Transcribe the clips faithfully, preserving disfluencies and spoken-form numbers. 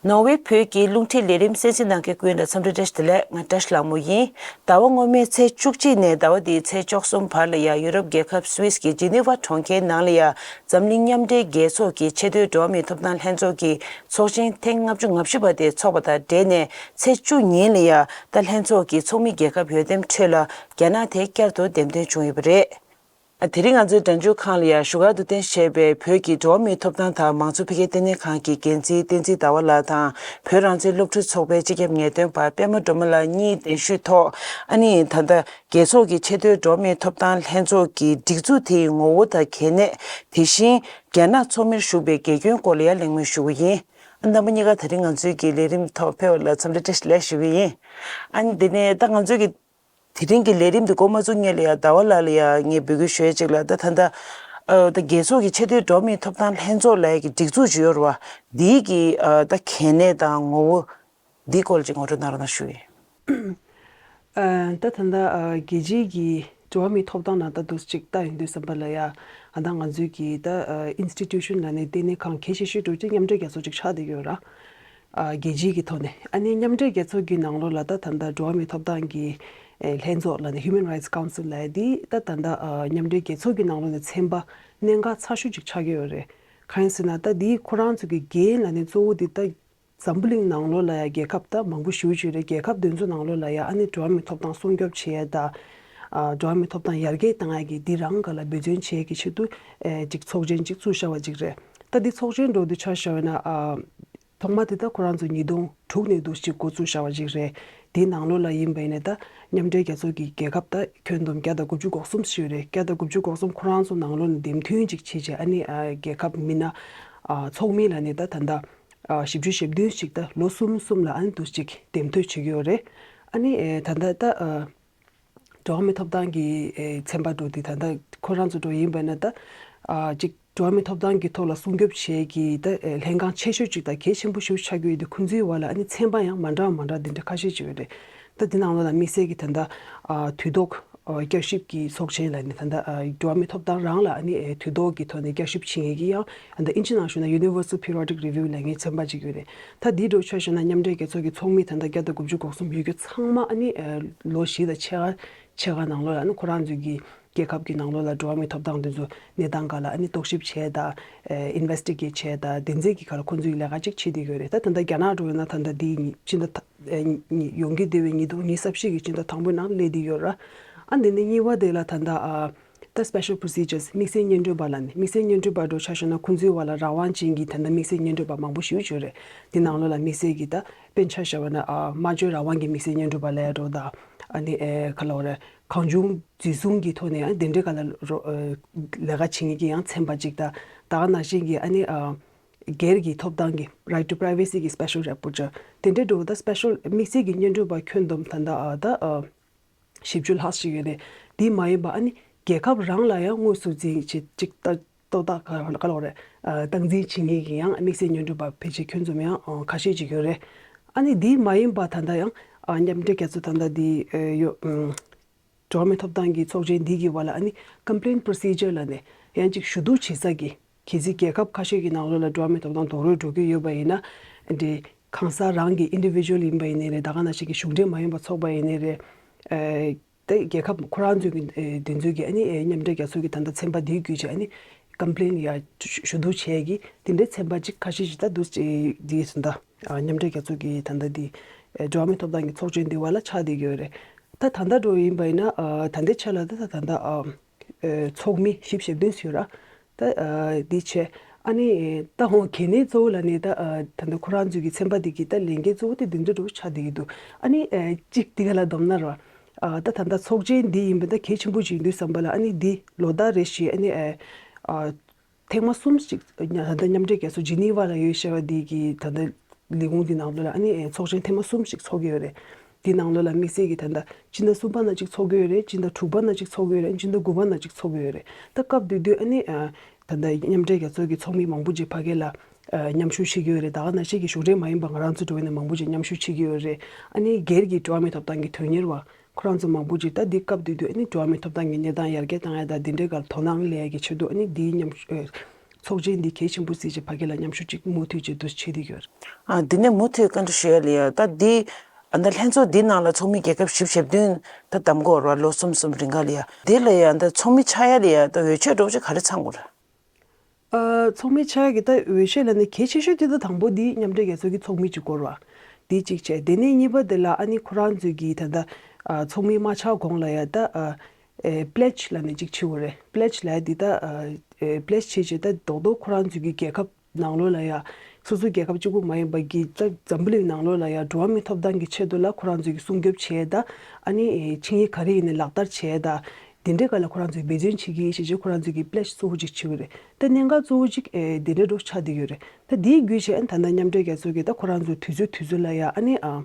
ནོར་ཝེ་བོད་ཀྱི་རླུང་འཕྲིན་ལས་རིམ་གསན་གཟིགས་གནང་མཁན་ཀུན་ལ་འཚམས་འདྲི་བཀྲ་ཤིས་བདེ་ལེགས། ང་བཀྲ་ཤིས་ལྷ་མོ་ཡིན། ཟླ་བ་སྔོན་མའི་ཚེས་བཅུ་གཅིག་ནས་ཟླ་བ་འདིའི་ཚེས་བཅུ་གསུམ་བར་ལ་ཡང་ཡུ་རོབ་རྒྱལ་ཁབ་སུད་སི་གི་ཇི་ནི་ཝ་གྲོང་ཁྱེར་ནང་ལ་ཡང་འཛམ་གླིང་མཉམ་འབྲེལ་རྒྱལ་ཚོགས་ཀྱི་ཆེས་མཐོའི་འགྲོ་བ་མིའི་ཐོབ་ཐང་ལྷན་ཚོགས་ཀྱི་ཚོགས་ཆེན་ཐེངས་ལྔ་བཅུ་ང་བཞི་པ་དེ་འཚོགས་པ་དང་འབྲེལ་ནས་ཚེས་བཅུ་ཉིན་ལ་ཡང་ད་ལྷན་ཚོགས་ཀྱི་ཚོགས་མི་རྒྱལ་ཁབ་ཡོད་དེམ་ཁྲོད་ལ་རྒྱ་ནག་དེ་བསྐྱར་དུ་འདེམས་ཐོན་བྱུང་ཡོད་པ་རེད། དེ་རིང་ང་ཚོའི་སྒྲ་འཇུག་ཁང་ལ་ཡང་བཞུགས་སྒར་དུ་རྟེན་གཞི་བྱས་པའི་བོད་ཀྱི་འགྲོ་བ་མིའི་ཐོབ་ཐང་དང་མང་གཙོ་འཕེལ་རྒྱས་ལྟེ་གནས་ཁང་གི་འགན་འཛིན་བསྟན་འཛིན་ཟླ་བ་ལགས་དང་། བོད་རང་བཙན་སློབ་ཕྲུག་ཚོགས་པའི་སྤྱི་ཁྱབ་ངེས་སྟོན་པ་པད་མ་སྒྲོལ་མ་ལགས་གཉིས་གདན་ཞུས་ཐོག་ཨ་ནི་ད་ལྟ་རྒྱལ་ཚོགས་ཀྱི་ཆེས་མཐོའི་འགྲོ་བ་མིའི་ཐོབ་ཐང་ལྷན་ཚོགས་ཀྱི་སྒྲིག་འཛུགས་དེའི་ངོ་བོ་དང་གལ་གནད། དེ་བཞིན་རྒྱ་ནག་ཚོགས་མིར་བཞུགས་པའི་དགེ་སྐྱོན་སྐོར་ལ་ཡང་གླེང་མོལ་ཞུ་གི་ཡིན། རྣམ་པ་གཉིས་ཀ་དེ་རིང་ང་ཚོའི་གི་ལས་རིམ་ཐོག་ཕེབས་པ་ལ་འཚམས་འདྲི་བཀྲ་ཤིས་བདེ་ལེགས་ཞུ་གི་ཡིན། ཨ་ནི་དེ་ནས་ད་ང་ཚོའི་གི་དེ་རིང་གི་ལས་རིམ་འདི་འགོ་མ་བཙུགས་སྔོན་ལ་ཡང་ཟླ་བ་ལགས་ལ་ཡང་ངས་འབོད་སྐུལ་ཞུ་ཡ་གཅིག་ལ། ད་ད་ལྟ་ཨ་ད་རྒྱལ་ཚོགས་ཀྱི་ཆེས་མཐོའི་འགྲོ་བ་མིའི་ཐོབ་ཐང་ལྷན་ཚོགས་ལབ་ཡ་གི་སྒྲིག་འཛུགས་ཅིག་ཡོད་རེད་བ། འདིའི་གི་ཨ་ད་གལ་གནད་དང་ངོ་བོ་འདིའི་སྐོར་ལ་ཅིག་ངོ་སྤྲོད་གནང་རོགས་གནང་ཞུ་ཡིན། ཨ་ད་ད་ལྟ་ཨ་རྒྱལ་སྤྱིའི་གི་འགྲོ་བ་མིའི་ཐོབ་ཐང་ནང་ད་དུ་ཅིག་ལྟ་ཡོང་དུས་ཙམ་པ་ལ་ཡ་ཨ་ད་ང་ཚོའི་གི་ད་ཨ་ཨིན་སི་ཊི་ཊུ་ཤན་ལབ་ནས་ལྟེ་གནས་ཁང་གལ་ཆེ་ཤོས་འགྲོ་ཅིག་མཉམ་འབྲེལ་རྒྱལ་ཚོགས་ཅིག་ཆགས་བསྡད་ཡོད་ར། ཨ་རྒྱལ་སྤྱིའི་གི་ཐོག་ནས་ཨ་ནི་མཉམ་འབྲེལ་རྒྱལ་ཚོགས་ཀྱི་ནང་ལོགས་ལ་ད་ད་ལྟ་འགྲོ་བ་མིའི་ཐོབ་ཐང་གི་ཨེ་ལྷན་ཚོགས་ལབ་ནས་Human Rights Council་ལབ་ཡ་འདི་ད་ད་ལྟ་ཨ་མཉམ་འབྲེལ་རྒྱལ་ཚོགས་ཀྱི་ནང་ལོགས་ནས་ཚན་པ་གནད་འགག་ཚ་ཤོས་ཅིག་ཆགས་ཀྱི་ཡོད་རེད། གང་ཡིན་ཟེར་ན་ད་འདི་ཁོ་རང་ཚོ་གི་འགན་ལབ་ནས་གཙོ་བོ་འདི་ད་འཛམ་བུ་གླིང་ནང་ལོགས་ལ་ཡ་རྒྱལ་ཁབ་ད་མང་པོ་ཞེ་པོ་ཅིག་རེད། རྒྱལ་ཁབ་དེ་ཚོ་ནང་ལོགས་ལ་ཡ་ཨ་ནི་འགྲོ་བ་མིའི་ཐོབ་ཐང་སྲུང་སྐྱོབ་བྱེད་ཡ་ད་ཨ་འགྲོ་བ་མིའི་ཐོབ་ཐང་ཡར་རྒྱས་བཏང་ཡ་གི་འདི་རང་སྒང་ལ་འབད་བརྩོན་བྱེད་ཡ་གི་ཆེད་དུ་ཨེ་ཅིག་ཚོགས་ཆེན་ཅིག་བཙུགས་བཞག་པ་ཅིག་རེད། ད་འདི་ཚོགས་ཆེན་འགྲོ་དུས་ཆ་བཞག་པ་ན་ཨ་ཐོག་མ་དེ་ད་ཁོ་རང་ཚོ་ཉིས་སྟོང་དྲུག་ནས་འདུག་ཅིག་འགོ་བཙུགས་བཞག་པ་ཅིག་རེད། དེའི་ནང་ལོགས་ལ་ཡིན་པ་ཡིན་ན་ད་མཉམ་འབྲེལ་རྒྱལ་ཚོགས་ཀྱི་རྒྱལ་ཁབ་ད་ཁྱོན་བསྡོམས་བརྒྱ་དང་དགུ་བཅུ་གོ་གསུམ་ཞིག་ཡོད་རེད། བརྒྱ་དང་དགུ་བཅུ་གོ་གསུམ་ཁོ་རང་ཚོ་ནང་ལོགས་ནས་འདེམས་ཐོན་ཅིག་བྱེད་བྱས་ཨ་ནི་ཨ་རྒྱལ་ཁབ་མི་སྣ་ཨ་ཚོགས་མི་ལབ་ནས་ད་ད་ལྟ་ཨ་བཞི་བཅུ་ཞེ་བདུན་ཞིག་ད་ལོ་གསུམ་གསུམ་ལ་ཨ་ནི་འདུག་ཅིག་འདེམས་ཐོན་བྱེད་ཀྱི་ཡོད་རེད། ཨ་ནི་ཨེ་ད་ལྟ་ད་ཨ་འགྲོ་བ་མིའི་ཐོབ་ཐང་གི་ཨེ་ཚན་པ་འགྲོ་དེ་ད་ལྟ་ཁོ་རང་ཚོ་འགྲོ་ཡིན་པ་ན་ད་ཨ་ཅིག་འགྲོ་བ་མིའི་ཐོབ་ཐང་གི་ཐོག་ལ་སྲུང་སྐྱོབ་བྱེད་ཀྱི་ད་ཨེ་ལྷན་ཁང་ཆེ་ཤོས་ཅིག་དང་གལ་ཆེན་པོ་ཞིག་ཆགས་ཀྱི་ཡོད་དུས་ཁོང་ཚོའི་བར་ལ་ཨ་ནི་ཚན་པ་ཡང་མ་འདྲ་བ་མ་འདྲ་དེ་འདྲ་ཁ་ཤས་ཅིག་ཡོད་རེད། ད་དེ་ནང་ལོགས་ལ་དམིགས་བསལ་གྱི་ད་ལྟ་ཨ་དུས་ཐོག་ཨ་བསྐྱར་ཞིབ་ཀྱི་ཚོགས་ཆེན་ལབ་ནས་ད་ལྟ་ཨ་འགྲོ་བ་མིའི་ཐོབ་ཐང་རང་ལ་ཨ་ནི་ཨེ་དུས་ཐོག་གི་ཐོག་ནས་བསྐྱར་ཞིབ་བྱེད་མཁན་གྱི་ཡང་ད་ལྟ་ཨིན་ཇི་ནང་ཞུ་ན་Universal Periodic Review་ལབ་མཁན་ཚན་པ་ཅིག་ཡོད་རེད། ད་དེའི་འགྲོ་ཆ་བཞག་ན་མཉམ་འབྲེལ་རྒྱལ་ཚོགས་ཀྱི་ཚོགས་མི་ད་ལྟ་བརྒྱ་དང་དགུ་བཅུ་གོ་གསུམ་ཡོད་རྒྱུ་ཚང་མ་ཨ་ནི་ཨེ་ལོ་བཞི་དང་ཕྱེད་ཀ་ཕྱེད་ཀ་ནང་ལོགས་ལ་ཨ་ནི་ཁོ་རང་ཚོའི་གི་རྒྱལ་ཁབ་ཀྱི་ནང་ལོགས་ལ་འགྲོ་བ་མིའི་ཐོབ་ཐང་དེ་ཚོ་གནས་སྟངས་སྒང་ལ་ཨ་ནི་རྟོག་ཞིབ་བྱས་དང་ཨེ་ཨིན་ཝེ་སི་ཊི་གེཊ་བྱས་དང་དེ་ཚོའི་གི་ཁ་ལ་ཁོ་ཚོའི་ལས་ཀ་ཅིག་བྱེད་བསྡད་ཡོད་རེད། ད་ད་ལྟ་རྒྱ་ནག་འགྲོ་ཡོད་ན་ད་ལྟ་དེའི་ཉི་སྤྱི་ཟླ་ད་ཨེ་ཉི་ཉི་ཡོང་གི་བསྡད་པའི་ཉིས་སྟོང་ཉི་ཤུ་རྩ་བཞི་གི་སྤྱི་ཟླ་དང་པོའི་ནང་སླེབས་བསྡད་ཡོད་ར། ཨ་འདི་ནས་གཉིས་པ་དེ་ལ་ད་ལྟ་ཨ་ད་Special Procedures་དམིགས་བསལ་སྙན་སྒྲོན་པ་ལབ་ནས་དམིགས་བསལ་སྙན་སྒྲོན་པ་འགྲོ་ཆ་བཞག་ན་ཁོང་ཚོའི་བར་ལ་རང་དབང་ཅན་གྱི་ད་ལྟ་དམིགས་བསལ་སྙན་སྒྲོན་པ་མང་པོ་ཞིག་ཡོད་རེད། དེ་ནང་ལོགས་ལ་དམིགས་བསལ་གྱི་ད་དཔེར་ཆ་བཞག་པ་ན་ཨ་སྨྲ་བརྗོད་རང་དབང་གི་དམིགས་བསལ་སྙན་སྒྲོན་པ་ལབ་ཡ་འགྲོ་དང་ཨ་ནི་ཨེ་ག་ལབ་དགོས་རེད། གང་བྱུང་འཛིན་བཟུང་གི་ཐོག་ནས་ཨ་དེ་འདྲའི་སྒང་ལ་རོ་ཨ་ལས་ཀ་བྱེད་མཁན་གྱི་ཡང་ཚན་པ་ཅིག་དང་ད་ག་ནང་བཞིན་གྱི་ཨ་ནི་ཨ་སྒེར་གྱི་ཐོབ་ཐང་གི་Right to Privacy་གི་Special Rapporteur་དེ་འདྲའི་འགྲོ་ད་Special་དམིགས་བསལ་གྱི་སྙན་སྒྲོན་པ་ཁྱོན་བསྡོམས་ད་ལྟ་ཨ་ད་ཨ་བཞི་བཅུ་ལྷག་ཞིག་ཡོད་རེད། དེ་མ་ཡིན་པ་ཨ་ནི་རྒྱལ་ཁབ་རང་ལ་ཡང་དངོས་སུ་འཛིན་བྱེད་ཅིག་ལྟ་ཏོག་ཏག་ག་ག་ལབ་དགོས་རེད། ཨ་སྟངས་འཛིན་བྱེད་མཁན་གྱི་ཡང་དམིགས་བསལ་སྙན་སྒྲོན་པ་ཕལ་ཆེར་ཁྱོན་བསྡོམས་ཡང་ཨ་ཁ་ཤས་ཅིག་ཡོད་རེད། ཨ་ནི་དེ་མ་ཡིན་པ་ད་ལྟ་ཡང་ཨ་མཉམ་འབྲེལ་རྒྱལ་ཚོགས་ད་ལྟ་དེ་ཨ་ཡོད་ཨམ། འགྲོ་བ་མིའི་ཐོབ་ཐང་གི་ཚོགས་ཆེན་འདི་གི་བར་ལ་ཨ་ནི་Complaint Procedure་ལབ་ནས་ཡང་ཅིག་ཞུ་གཏུག་བྱེད་ས་གི་གལ་སྲིད་རྒྱལ་ཁབ་ཁ་ཤས་ཀྱི་ནང་ལོགས་ལ་འགྲོ་བ་མིའི་ཐོབ་ཐང་རྡོག་རོལ་འགྲོ་གི་ཡོད་པ་ཡིན་ན་འདི་གང་ཟག་རང་གི་Individual་ཡིན་པ་ཡིན་ནའི་རེད། ད་ག་ནང་བཞིན་གྱི་གཞུང་འབྲེལ་མ་ཡིན་པ་ཚོགས་པ་ཡིན་ནའི་རེད། ཨེ་དེ་རྒྱལ་ཁབ་ཁོ་རང་ཚོའི་གི་ཨེ་དེ་ཚོའི་གི་ཨ་ནི་ཨེ་མཉམ་འབྲེལ་རྒྱལ་ཚོགས་ཀྱི་ད་ལྟ་ཚན་པ་འདིའི་བརྒྱུད་བྱས་ཨ་ནི་Complaint་ཡ་ཞུ་གཏུག་བྱས་ཀྱི་དེ་འདྲའི་ཚན་པ་ཅིག་ཁ་ཤས་ཤིག་ད་འདུག་ཅེས་འདི་ཟིན་ད་མཉམ་འབྲེལ་རྒྱལ་ཚོགས་ཀྱི་ད་ལྟ་འདི་ཨེ་འགྲོ་བ་མིའི་ཐོབ་ཐང་གི་ཚོགས་ཆེན་འདི་བར་ལ་ཆགས་བསྡད་ཀྱི་ཡོད་རེད། ད་ད་ལྟ་འགྲོ་ཡིན་པ་ཡིན་ན་ཨ་ད་ལྟའི་ཆ་ལ་ད་ད་ད་ལྟ་ཨ་ཨེ་ཚོགས་མི་བཞི་བཅུ་ཞེ་བདུན་ཡོད་ར། ད་ཨ་འདི་བྱས་ཨ་ནི་ད་ཧོ་གལ་གནད་གཙོ་བོ་ལ་ནི་ད་ཨ་ད་ལྟ་ཁོ་རང་ཚོའི་གི་ཚན་པ་འདི་གི་ད་ལས་འགན་གཙོ་བོ་དེ་འདི་འདྲ་འགྲོ་ཆགས་བསྡད་ཀྱི་འདུག་ཨ་ནི་ཨེ་གཅིག་འདི་ག་ལ་བསྡོམས་ན་ར་ཨ་ད་ད་ལྟ་ཚོགས་ཆེན་འདི་ཡིན་པ་ད་གལ་ཆེན་པོ་ཅིག་ཡིན་དུས་ཙམ་པ་ལ་ཨ་ནི་འདི་ལོ་ལྟར་རེ་བཞིན་ཨ་ནི་ཨེ་ཨ་ཐེངས་མ་གསུམ་ཞིག་ད་ལྟ་མཉམ་འབྲེལ་རྒྱལ་ཚོགས་ཇི་ནི་ཝ་ལ་ཡོད་ཤེས་པ་འདི་གི་ད་ལྟ་ལས་ཁུངས་འདི་ནང་ལོགས་ལ་ཨ་ནི་ཚོགས་ཆེན་ཐེངས་མ་གསུམ་ཞིག་ཚོགས་ཀྱི་ཡོད་རེད། འདི་ནང་ལོགས་ལ་དམིགས་བསལ་གྱི་ད་ལྟ་སྤྱི་ཟླ་གསུམ་པ་ནང་ཅིག་ཚོགས་ཀྱི་ཡོད་རེད། སྤྱི་ཟླ་དྲུག་པ་ནང་ཅིག་ཚོགས་ཀྱི་ཡོད་རེད། སྤྱི་ཟླ་དགུ་པ་ནང་ཅིག་ཚོགས་ཀྱི་ཡོད་རེད། ད་སྐབས་དེ་དུས་ཨ་ནི་ད་ལྟ་མཉམ་འབྲེལ་རྒྱལ་ཚོགས་ཀྱི་ཚོགས་མི་མང་པོ་ཅིག་ཕ་གི་ལ་མཉམ་ཞུགས་བྱེད་ཀྱི་ཡོད་རེད། ད་ག་ནང་བཞིན་གྱི་གཞུང་འབྲེལ་མ་ཡིན་པ་ང་རང་ཚོ་འགྲོ་བའི་ནས་མང་པོ་ཅིག་མཉམ་ཞུགས་བྱེད་ཀྱི་ཡོད་རེད། ཨ་ནི་སྒེར་གྱི་འགྲོ་བ་མིའི་ཐོབ་ཐང་གི་དོན་གཉེར་བ་ཁོ་རང་ཚོ་མང་པོ་ཅིག་ད་འདི་སྐབས་དེ་དུས་ཨ་ནི་འགྲོ་བ་མིའི་ཐོབ་ཐང་གི་གནས་སྟངས་ཡར་རྒྱས་བཏང་ཡ་ད་འདི་འདྲའི་སྒང་དོ་སྣང་སླེབས་ཡ་གི་ཆེད་དུ་ཨ་ནི་འདིའི་མཉམ་ཞུགས་ ཚོགས་ཆེན་འདི་གལ་ཆེན་པོ་བརྩིས་བྱས་ཕ་གི་ལ་མཉམ་ཞུགས་ཅིག་མུ་མཐུད་བྱས་འདུག་བྱེད་བསྡད་ཡོད། ཨ། འདི་ནས་མུ་མཐུད་བཀའ་འདྲི་ཞུ་ཡ་ལ་ཡ། ད་འདི་ཨ་ད་ལྷན་ཚོགས་འདི་ནང་ལ་ཚོགས་མི་རྒྱལ་ཁབ་བཞི་བཅུ་ཞེ་བདུན་ད་བདམས་དགོས་རེད་བ། ལོ་གསུམ་གསུམ་རིང་ག་ལ་ཡ། འདི་ལ་ཡ་ད་ཚོགས་མི་ཆགས་ཡ་ལ་ཡ་ད་འོས་ཆོས་འདྲ་བོ་ཅིག་ག་རེ་ཚང་དགོས་རེད། ཨ། ཚོགས་མི་ཆགས་ཡ་གི་ད་འོས་ཆོས་ལ་ནི་གལ་ཆེ་ཤོས་དེ་ད་དང་པོ་འདི་མཉམ་འབྲེལ་རྒྱལ་ཚོགས་ཀྱི་ཚོགས་མི་གཅིག་དགོས་རེད་བ། འདི་གཅིག་བྱས། དེ་ནས་གཉིས་པ་དེ་ལ་ཨ་ནི་ཁོ་རང་ཚོས་ཀྱི་ད་ལྟ་ཨ་ཚོགས་མི་མ་ཆགས་གོང་ལ་ཡ་ད་ཨ་ཨེ་པི་ལེ་ཇི་ལབ་ནས་གཅིག་བྱེད་དགོས་རེད། པི་ལེ་ཇི་ལབ་ཡ་འདི་ད་ཨ་ཨེ་པི་ལེ་ཇི་བྱས་བྱས་ད་རྡོག་རྡོག་ཁོ་རང་ཚོས་ཀྱི་རྒྱལ་ཁབ་ནང་ལོགས་ལ་ཡ། སོ་སོའི་རྒྱལ་ཁབ་གཅིག་པུ་མ་ཡིན་པ་གི་ད་འཛམ་བུ་གླིང་ནང་ལོགས་ལ་ཡ་འགྲོ་བ་མིའི་ཐོབ་ཐང་གི་ཆེད་དུ་ལ་ཁོ་རང་ཚོས་ཀྱི་སྲུང་སྐྱོབ་བྱས་ད། ཨ་ནི་ཨེ་ཆིངས་ཡིག་ག་རེ་ཡིན་ནའི་ལག་བསྟར་བྱས་ད། དེ་འདྲའི་སྒང་ལ་ཁོ་རང་ཚོས་འབད་བརྩོན་བྱེད་ཀྱི་ཡིན་ཞེས་བྱས་ཁོ་རང་ཚོས་ཀྱི་པི་ལེ་ཇི་གཙོ་བོ་གཅིག་བྱེད་ཀྱི་རེད། ད་གནད་འགག་གཙོ་བོ་གཅིག་ཨེ་དེ་འདྲའི་འགྲོ་ཆགས་བསྡད་ཡོད་རེད། ད་དེའི་བརྒྱུད་བྱས་ཨ་ནི་ད་ལྟ་མཉམ་འབྲེལ་རྒྱལ་ཚོགས་ཀྱིས་ད་ཁོ་རང་ཚོ་དུས་ཚོད་དུས་ཚོད་ལ་ཡ་ཨ་ནི་ཨ་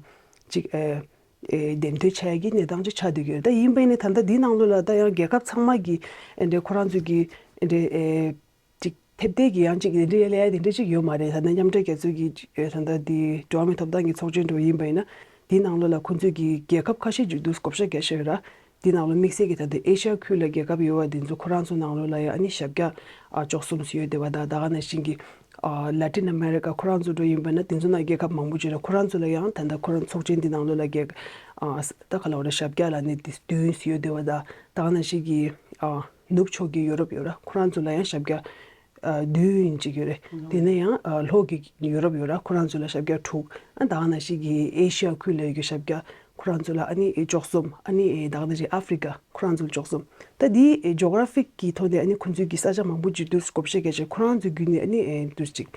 ཅིག་ཨེ་ཨེ་འདེམས་ཐོན་བྱ་ཡ་གི་གནས་སྟངས་ཅིག་ཆགས་བསྡད་ཡོད་རེད། ད་ཡིན་པ་ཡིན་ནའི་ད་ལྟ་འདིའི་ནང་ལོགས་ལ་ད་ཡང་རྒྱལ་ཁབ་ཚང་མ་གི་ཨེ་འདྲའི་ཁོ་རང་ཚོ་གི་ཨེ་འདྲའི་ཨེ་ཅིག་ཐེབས་ཐེབས་ཀྱི་ཡང་ཅིག་དེ་འདྲའི་ལས་དེ་འདྲ་ཅིག་ཡོད་མ་རེད། ད་ནི་མཉམ་འབྲེལ་རྒྱལ་ཚོགས་ཀྱི་ཨེ་ད་ལྟ་འདི་འགྲོ་བ་མིའི་ཐོབ་ཐང་གི་ཚོགས་ཆེན་འགྲོ་ཡིན་པ་ཡིན་ན། འདིའི་ནང་ལོགས་ལ་ཁོང་ཚོས་ཀྱི་རྒྱལ་ཁབ་ཁ་ཤས་ཅིག་འདུག་བགོ་བཤའ་རྒྱག་བཞིན་ཡོད་ར། འདིའི་ནང་ལོགས་དམིགས་བསལ་གྱི་ད་ལྟ་ཨེ་ཤ་ཡ་ཁུལ་ལ་རྒྱལ་ཁབ་ཡོད་པ་འདི་ཚོ་ཁོ་རང་ཚོ་ནང་ལོགས་ལ་ཡང་ཨ་ནི་ཞབས་བཀྱག་ཨ་བཅུ་གསུམ་ཙམ་ཡོད་བསྡད་པ་དང་། ད་ག་ནང་བཞིན་གྱི་ཨ་ལ་ཏིན་ཨ་མེ་རི་ཀ་ཁོ་རང་ཚོ་འགྲོ་ཡིན་པ་ན་དེ་ཚོ་ནང་རྒྱལ་ཁབ་མང་པོ་ཅིག་ར། ཁོ་རང་ཚོ་ལ་ཡང་ད་ལྟ་ཁོ་རང་ཚོགས་ཆེན་འདི་ནང་ལོགས་ལ་རྒྱལ་ཨ་ད་ག་ལ་བ་ར་ཞབས་བཀྱག་ལ་ནི་དེ་བདུན་ཙམ་ཡོད་བསྡད་པ་དང་། ད་ག་ནང་བཞིན་གྱི་ཨ་ནུབ་ཕྱོགས་ཀྱི་ཡོ་རོབ་ཡོད་ར། ཁོ་རང་ཚོ་ལ་ཡང་ཞབས་བཀྱག་ཨ་བདུན་ཅིག་ཡོད་རེད། དེ་ནས་ཡང་ཨ་ལྷོ་གི་ཡོ་རོབ་ཡོད་ར། ཁོ་རང་ཚོ་ལ་ཞབས་བཀྱག་དྲུག་ཨ་ད་ག་ནང་བཞིན་གྱི་ཨེ་ཤི་ཡ་ཁུལ་ལ་ཡོད་རྒྱུ་ཞབས་བཀྱག་ཁོ་རང་ཚོ་ལ་ཨ་ནི་ཨེ་བཅུ་གསུམ། ཨ་ནི་ཨེ་ད་ག་ནང་བཞིན་ཨ་ཧྥི་རི་ཀ་ཁོ་རང་ཚོ་ལ་བཅུ་གསུམ། ད་འདི་ཨེ་ཇོ་གྷ་ར་ཕིག་གི་ཐོག་ནས་ཨ་ནི་ཁོ་ཚོའི་གི་ས་ཆ་མང་པོ་ཅིག་འདུག་བགོ་བཤའ་བརྒྱབ་བྱས་ཁོ་རང་ཚོའི་བརྒྱུད་ནས་ཨ་ནི་ཨེ་འདུག་ཅིག་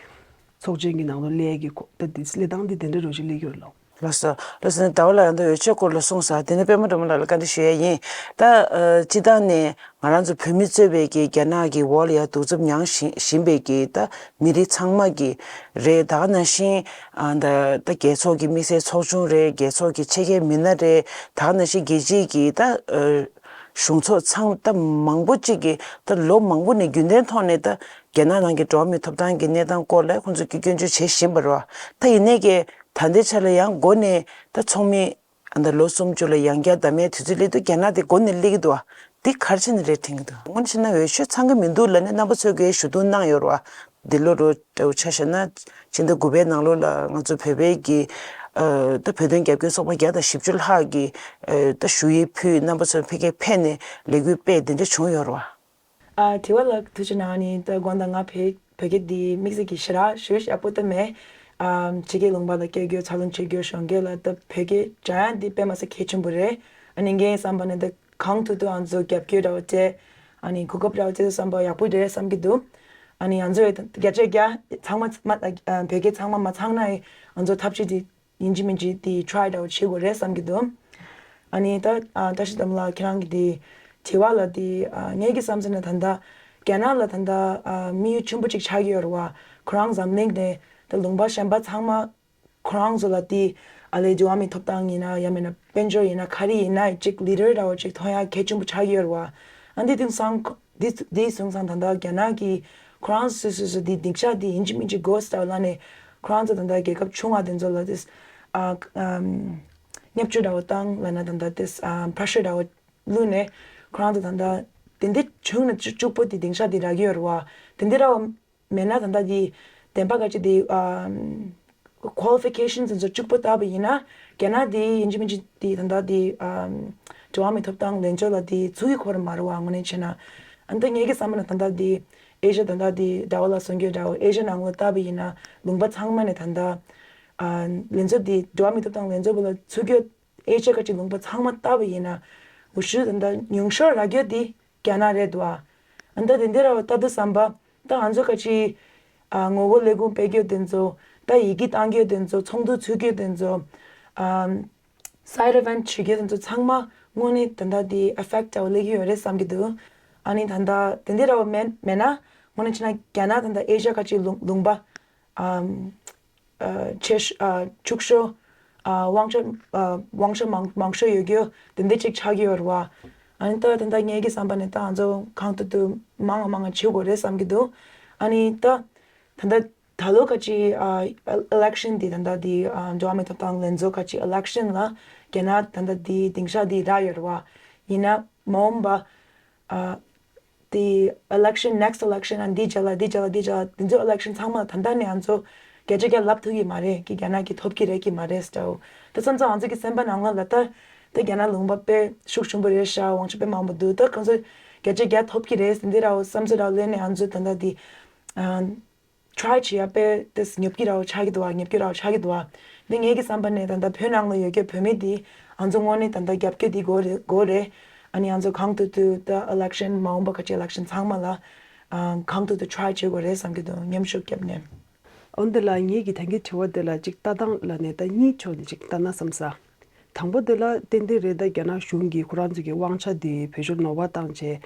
ཚོགས་ཆེན་གྱི་ནང་ལ་སླེབས་ཀྱི་ཁོ་ད་འདི་སླེབས་སྟངས་འདི་དེ་འདྲ་རོ་ཞིག་སླེབས་ཀྱི་ཡོད་རེད་ལགས། ལགས་སོ། ལགས་སོ། ཟླ་བ་ལགས་ཡང་ད་འོས་ཆོས་སྐོར་ལ་གསུངས་ས། དེ་ནས་པད་མ་སྒྲོལ་མ་ལགས་ལ་བཀའ་འདྲི་ཞུ་ཡ་ཡིན། ད་ཨ་སྤྱིར་བཏང་ནས་ང་རང་ཚོ་བོད་མི་གཙོས་པའི་གི་རྒྱ་ནག་གི་འོག་ལ་ཡ་གདུག་རྩུབ་མྱངས་བཞིན་བཞིན་པའི་གི་ད་མི་རིགས་ཚང་མ་གི་རེད། ད་ག་ནང་བཞིན་ཨ་ད་ད་རྒྱལ་ཚོགས་ཀྱི་དམིགས་བསལ་ཚོགས་ཆུང་རེད། རྒྱལ་ཚོགས་ཀྱི་ཆེད་མཁས་མི་སྣ་རེད། ད་ག་ནང་བཞིན་རྒྱལ་སྤྱིའི་གི་ད་ཨ་གཞུང་ཚོགས་ཚང་ད་མང་པོ་ཅིག་གི་ད་ལོ་མང་པོ་ནས་རྒྱུན་ལྡན་ཐོག་ནས་ད་རྒྱ་ནག་ནང་གི་འགྲོ་བ་མིའི་ཐོབ་ཐང་གི་གནས་སྟངས་སྐོར་ལ་ཁོང་ཚོས་ཀྱི་སྐྱོན་བརྗོད་བྱེད་བཞིན་པ་རེད་བ། ད་ཡིན་ནའི་གི་ད་ལྟའི་ཆ་ལ་ཡང་འགོ་ནས་ད་ཚོགས་མི་ཨ་ད་ལོ་སུམ་ཅུ་ལ་ཡང་བསྐྱར་བདམས་ཡའི་དུས་ཚོད་སླེབས་དུས་རྒྱ་ནག་དེ་འགོ་ནས་སླེབས་ཀྱི་འདུག་བ། འདི་ག་རེ་བྱས་ནས་རེད་དྲན་གྱི་འདུག་དངོས་གནས་བྱས་ན་འོས་ཆོས་ཚང་གི་མི་འདུག་ལབ་ནས་རྣམ་པ་ཚོས་ཀྱི་ཞུ་གཏུག་གནང་ཡོད་རེད་བ། འདི་ལོ་རུ་འདྲ་བོ་ཆ་བཞག་ན་ཕྱི་ཟླ་དགུ་པའི་ནང་ལོགས་ལ་ང་ཚོ་བོད་པའི་གི་ཨ་ད་བོད་དོན་རྒྱབ་སྐྱོར་ཚོགས་པ་བརྒྱ་དང་བཞི་བཅུ་ལྷག་གི་ཨ་ད་ཞུ་ཡིག་ཕུལ། རྣམ་པ་ཚོ་ཕ་གིར་ཕེབས་ནས་ལས་འགུལ་སྤེལ་འདི་འདྲ་བྱུང་ཡོད་རེད་བ། ཨ་དྲི་བ་ལ་ཐུགས་རྗེ་གནང་། ཨ་ནི་ད་དགོངས་དག་ང་བོད་བོད་སྐད་འདི་དམིགས་བསལ་གྱི་ཞེ་དྲག་ཞུ་ཡག་པོ་ད་མེད། ཨ་ཕྱི་རྒྱལ་ལུང་པ་ལ་སྐྱེས་རྒྱུ་འཚར་ལོངས་བྱེད་རྒྱུ་གཞོན་སྐྱེས་ལ་ད་བོད་སྐད་སྦྱང་ཡག་འདི་དཔེ་མ་སྲིད་གལ་ཆེན་པོ་རེད། ཨ་ནི་ངའི་བསམ་པ་ནི་ད་གང་ཐུབ་ཐུབ་ང་ཚོ་རྒྱབ་སྐྱོར་འདྲ་བོ་བྱས། ཨ་ནི་གོ་སྐབས་འདྲ་བོ་བྱས་བསམ་པ་ཡག་པོ་རེད་བསམ་གྱི་འདུག་ཨ་ནི་ང་ཚོས་བརྒྱ་ཆ་བརྒྱ་ཚང་མ་མ་ཨ་བོད་སྐད་ཚང་མ་མ་ཚང་ན་ཡང་ང་ཚོ་ཐབས་ཤེས་འདི་ཡིན་གཅིག་མིན་གཅིག་དེ་ཊ་རའི་འདྲ་བོ་བྱེད་དགོས་རེད་བསམ་གྱི་འདུག་ཨ་ནི་ད་ཨ་བཀྲ་ཤིས་དམ་ལགས་ཁྱེད་རང་གི་དེ་དྲི་བ་ལ་དེ་ཨ་ངེད་ཀྱི་བསམ་ཚུལ་ནི་ད་ལྟ་རྒྱ་ནག་ལ་ད་ལྟ་ཨ་དམིགས་ཡུལ་ཆེན་པོ་གཅིག་ཆགས་ཀྱི་ཡོད་རེད་བ། ཁོ་རང་འཛམ་གླིང་ནས་ད་ལུང་པ་གཞན་པ་ཚང་མ་ཁོ་རང་ཚོ་ལ་དེ་ཨ་ལས་འགྲོ་བ་མིའི་ཐོབ་ཐང་ཡིན་ན་ཡང་མིན་ན་དཔལ་འབྱོར་ཡིན་ན་ག་རེ་ཡིན་ན་གཅིག་ལི་ཌར་འདྲ་བོ་གཅིག་ཐོན་ཡག་གལ་ཆེན་པོ་ཆགས་ཀྱི་ཡོད་རེད་བ། ཨ་འདི་དེང་སང་འདི་འདི་སོང་ཙང་ད་ལྟ་རྒྱ་ནག་གིས་ཁོ་རང་སོ་སོ་སོ་དེ་སྡིངས་ཆ་དེ་ཡིན་གཅིག་མིན་གཅིག་དགོས་ལབ་ལབ་ནས་ཁོ་རང་ཚོ་ད་ལྟ་རྒྱལ་ཁབ་ཆུང་བ་དེ་ཚོ་ལ་དེ་ཨ་ཨམ་བརྙས་བཅོས་འདྲ་བོ་བཏང་ལབ་ན་ད་ལྟ་དེ་ཨ་པྲེ་ཤར་འདྲ་བོ་བླུགས་ནས་ཁོ་རང་ཚོ་ད་ལྟ་དེ་འདྲ་བྱུང་ན་གཅིག་གཅིག་པོ་དེ་སྡིངས་ཆ་དེ་རག་གི་ཡོད་རེད་བ། དེ་འདྲ་འདྲ་བོ་མེད་ན་ད་ལྟ་དེ་བདེན་པ་ག་ཅི་དེ་ཨམ་ཀོ་ལི་ཕི་ཀེ་ཤན་དེ་ཚོ་གཅིག་པོ་བལྟས་པ་ཡིན་ན་རྒྱ་ནག་དེ་ཡིན་གཅིག་མིན་གཅིག་དེ་ད་ལྟ་དེ་ཨམ་འགྲོ་བ་མིའི་ཐོབ་ཐང་ལྷན་ཚོགས་ལ་དེ་ཚུད་ཀྱི་ཁོ་རང་མ་རེད་བ། དངོས་གནས་བྱས་ན་ཨ་ནི་ད་ངེད་ཀྱི་བསམ་པ་ན་ད་ལྟ་དེ་ཨེ་ཤ་ཡ་ད་ལྟ་དེ་ཟླ་བ་ལགས་གསུང་རྒྱུ་འདྲ་བོ་ཨེ་ཤ་ཡ་ནང་ལ་བལྟས་པ་ཡིན་ན་ལུང་པ་ཚང་མ་ནས་ད་ལྟ་ཨ་ལྷན་ཚོགས་དེ་འགྲོ་བ་མིའི་ཐོབ་ཐང་ལྷན་ཚོགས་པ་ལ་ཚུད་རྒྱུ་ཨེ་ཤ་ཡ་ཁ་ཅིག་ལུང་པ་ཚང་མ་བལྟས་པ་ཡིན་ན་འུ་ཚོ་ད་ལྟ་ཉུང་ཤོས་རག་རྒྱུ་དེ་རྒྱ་ནག་རེད་འདུག་ཨ། ཨ་ནི་ད་དེ་འདྲ་ར་བ་ལྟ་དུས་ཙམ་པ་ད་ང་ཚོ་ག་ཅི་ཨ་ངོ་རྒོལ་ལས་ཁུངས་སྤེལ་རྒྱུ་དེ་ཚོ་ད་ཡི་གེ་བཏང་རྒྱུ་དེ་ཚོ་ཚོགས་འདུ་ཚུགས་རྒྱུ་དེ་ཚོ་ཨ་སའི་ཌི་ཨི་ཝེན་ཊི་བྱེད་རྒྱུ་དེ་ཚོ་ཚང་མ་དངོས་གནས་ད་ལྟ་དེ་ཨེ་ཕེག་ཊི་འདྲ་བོ་སླེབས་ཀྱི་ཡོད་རེད་བསམ་གྱི་འདུག་ཨ་ནི་ད་ལྟ་དེ་འདྲ་ར་བ་མེད་མེད་ན་དངོས་གནས་བྱས་ན་རྒྱ་ནག་ད་ལྟ་ཨེ་ཤ་ཡ་ག་ཅི་ལུང་ལུང་པ་ཨམ། ཨ་ཆེ་ཤོས་ཨ་ཕྱུག་ཤོས་ཨ་དབང་ཆ་ཨ་དབང་ཆ་མང་མང་ཤོས་ཡོད་རྒྱུ་དེ་འདྲ་ཅིག་ཆགས་ཀྱི་ཡོད་རེད་བ། ཨ་ནི་ད་ད་ལྟ་ངེད་ཀྱི་བསམ་པ་ནས་ད་ང་ཚོ་གང་ཐུབ་ཐུབ་མང་ང་མང་ང་བྱེད་དགོས་རེད་བསམ་གྱི་འདུག་ཨ་ནི་ད་ད་ལྟ་ད་ལོ་ཁ་ཅིག་ཨ་ཨི་ལེག་ཤན་འདི་ད་ལྟ་འདི་ཨ་འགྲོ་བ་མིའི་ཐོབ་ཐང་ལྷན་ཚོགས་ཁ་ཅིག་ཨི་ལེག་ཤན་ལ་རྒྱ་ནག་ད་ལྟ་འདི་སྡིངས་ཆ་འདི་རག་ཡོད་རེད་བ། ཡིན་ན་མ་འོངས་པ་ཨ། དེ་election, next election ཨ་འདི་བྱ་ལ་འདི་བྱ་ལ་འདི་བྱ་ལ་དེ་ཚོའི་election ཚང་མ་ད་ལྟ་ནས་ང་ཚོ་བརྒྱ་ཆ་བརྒྱ་ལབ་ཐུབ་ཀྱི་མ་རེད། ཀྱི་རྒྱ་ནག་གིས་ཐོབ་ཀྱི་རེད་ཀྱི་མ་རེད་ཟེར་འདྲ་བོ། ད་མཚམས་མཚམས་ང་ཚོ་གི་སེམས་པ་ནང་ལ་ལ་ད་ད་རྒྱ་ནག་ལུང་པ་དཔེ་ཤུགས་ཆེན་པོ་རེད་ཤག་དབང་ཆ་དཔེ་མང་པོ་འདུག་ད་ཁོང་ཚོ་བརྒྱ་ཆ་བརྒྱ་ཐོབ་ཀྱི་རེད་ཟེར་འདི་འདྲ་བོ་བསམ་ཚུལ་འདྲ་བོ་ལེན་ནས་ང་ཚོ་ད་ལྟ་འདི་ཨ། try བྱེད་ཡ་དཔེ་དེ་ཉོབ་ཀྱི་ར་བ་ཆགས་ཀྱི་འདུག་བ། ཉོབ་ཀྱི་ར་བ་ཆགས་ཀྱི་འདུག་བ། འདི་ངེད་ཀྱི་བསམ་པ་ནས་ད་ལྟ་བོད་ནང་ལ་ཡོད་མཁན་བོད་མི་དེ་ང་ཚོ་དངོས་གནས་ད་ལྟ་རྒྱབ་སྐྱོར་དེ་དགོས་རེད་དགོས་རེད། ཨ་ནི་ང་ཚོ་གང་ཐུབ་ཐུབ་ད་election མ་འོངས་པ་ཁ་ཅིག་election ཚང་མ་ལ་ཨ་གང་ཐུབ་ཐུབ་try བྱེད་དགོས་རེད་བསམ་གྱི་འདུག་མཉམ་ཞུགས་བརྒྱབ་ནས། འོན་ཏེ་ལ་ངེད་ཀྱི་ད་གིན་དྲི་བ་དེ་ལ་ཅིག་ལྟ་སྟངས་ལ་ནས་ད་གཉིས་ཕྱོགས་ནས་ཅིག་ལྟ་ན་བསམ་ས། དང་པོ་དེ་ལ་ཏན་ཏན་རེད། ད་རྒྱ་ནག་གཞུང་གིས་ཁོ་རང་ཚོ་གི་དབང་ཆ་དེ་བེད་སྤྱོད་ནོར་བ་བཏང་བྱས།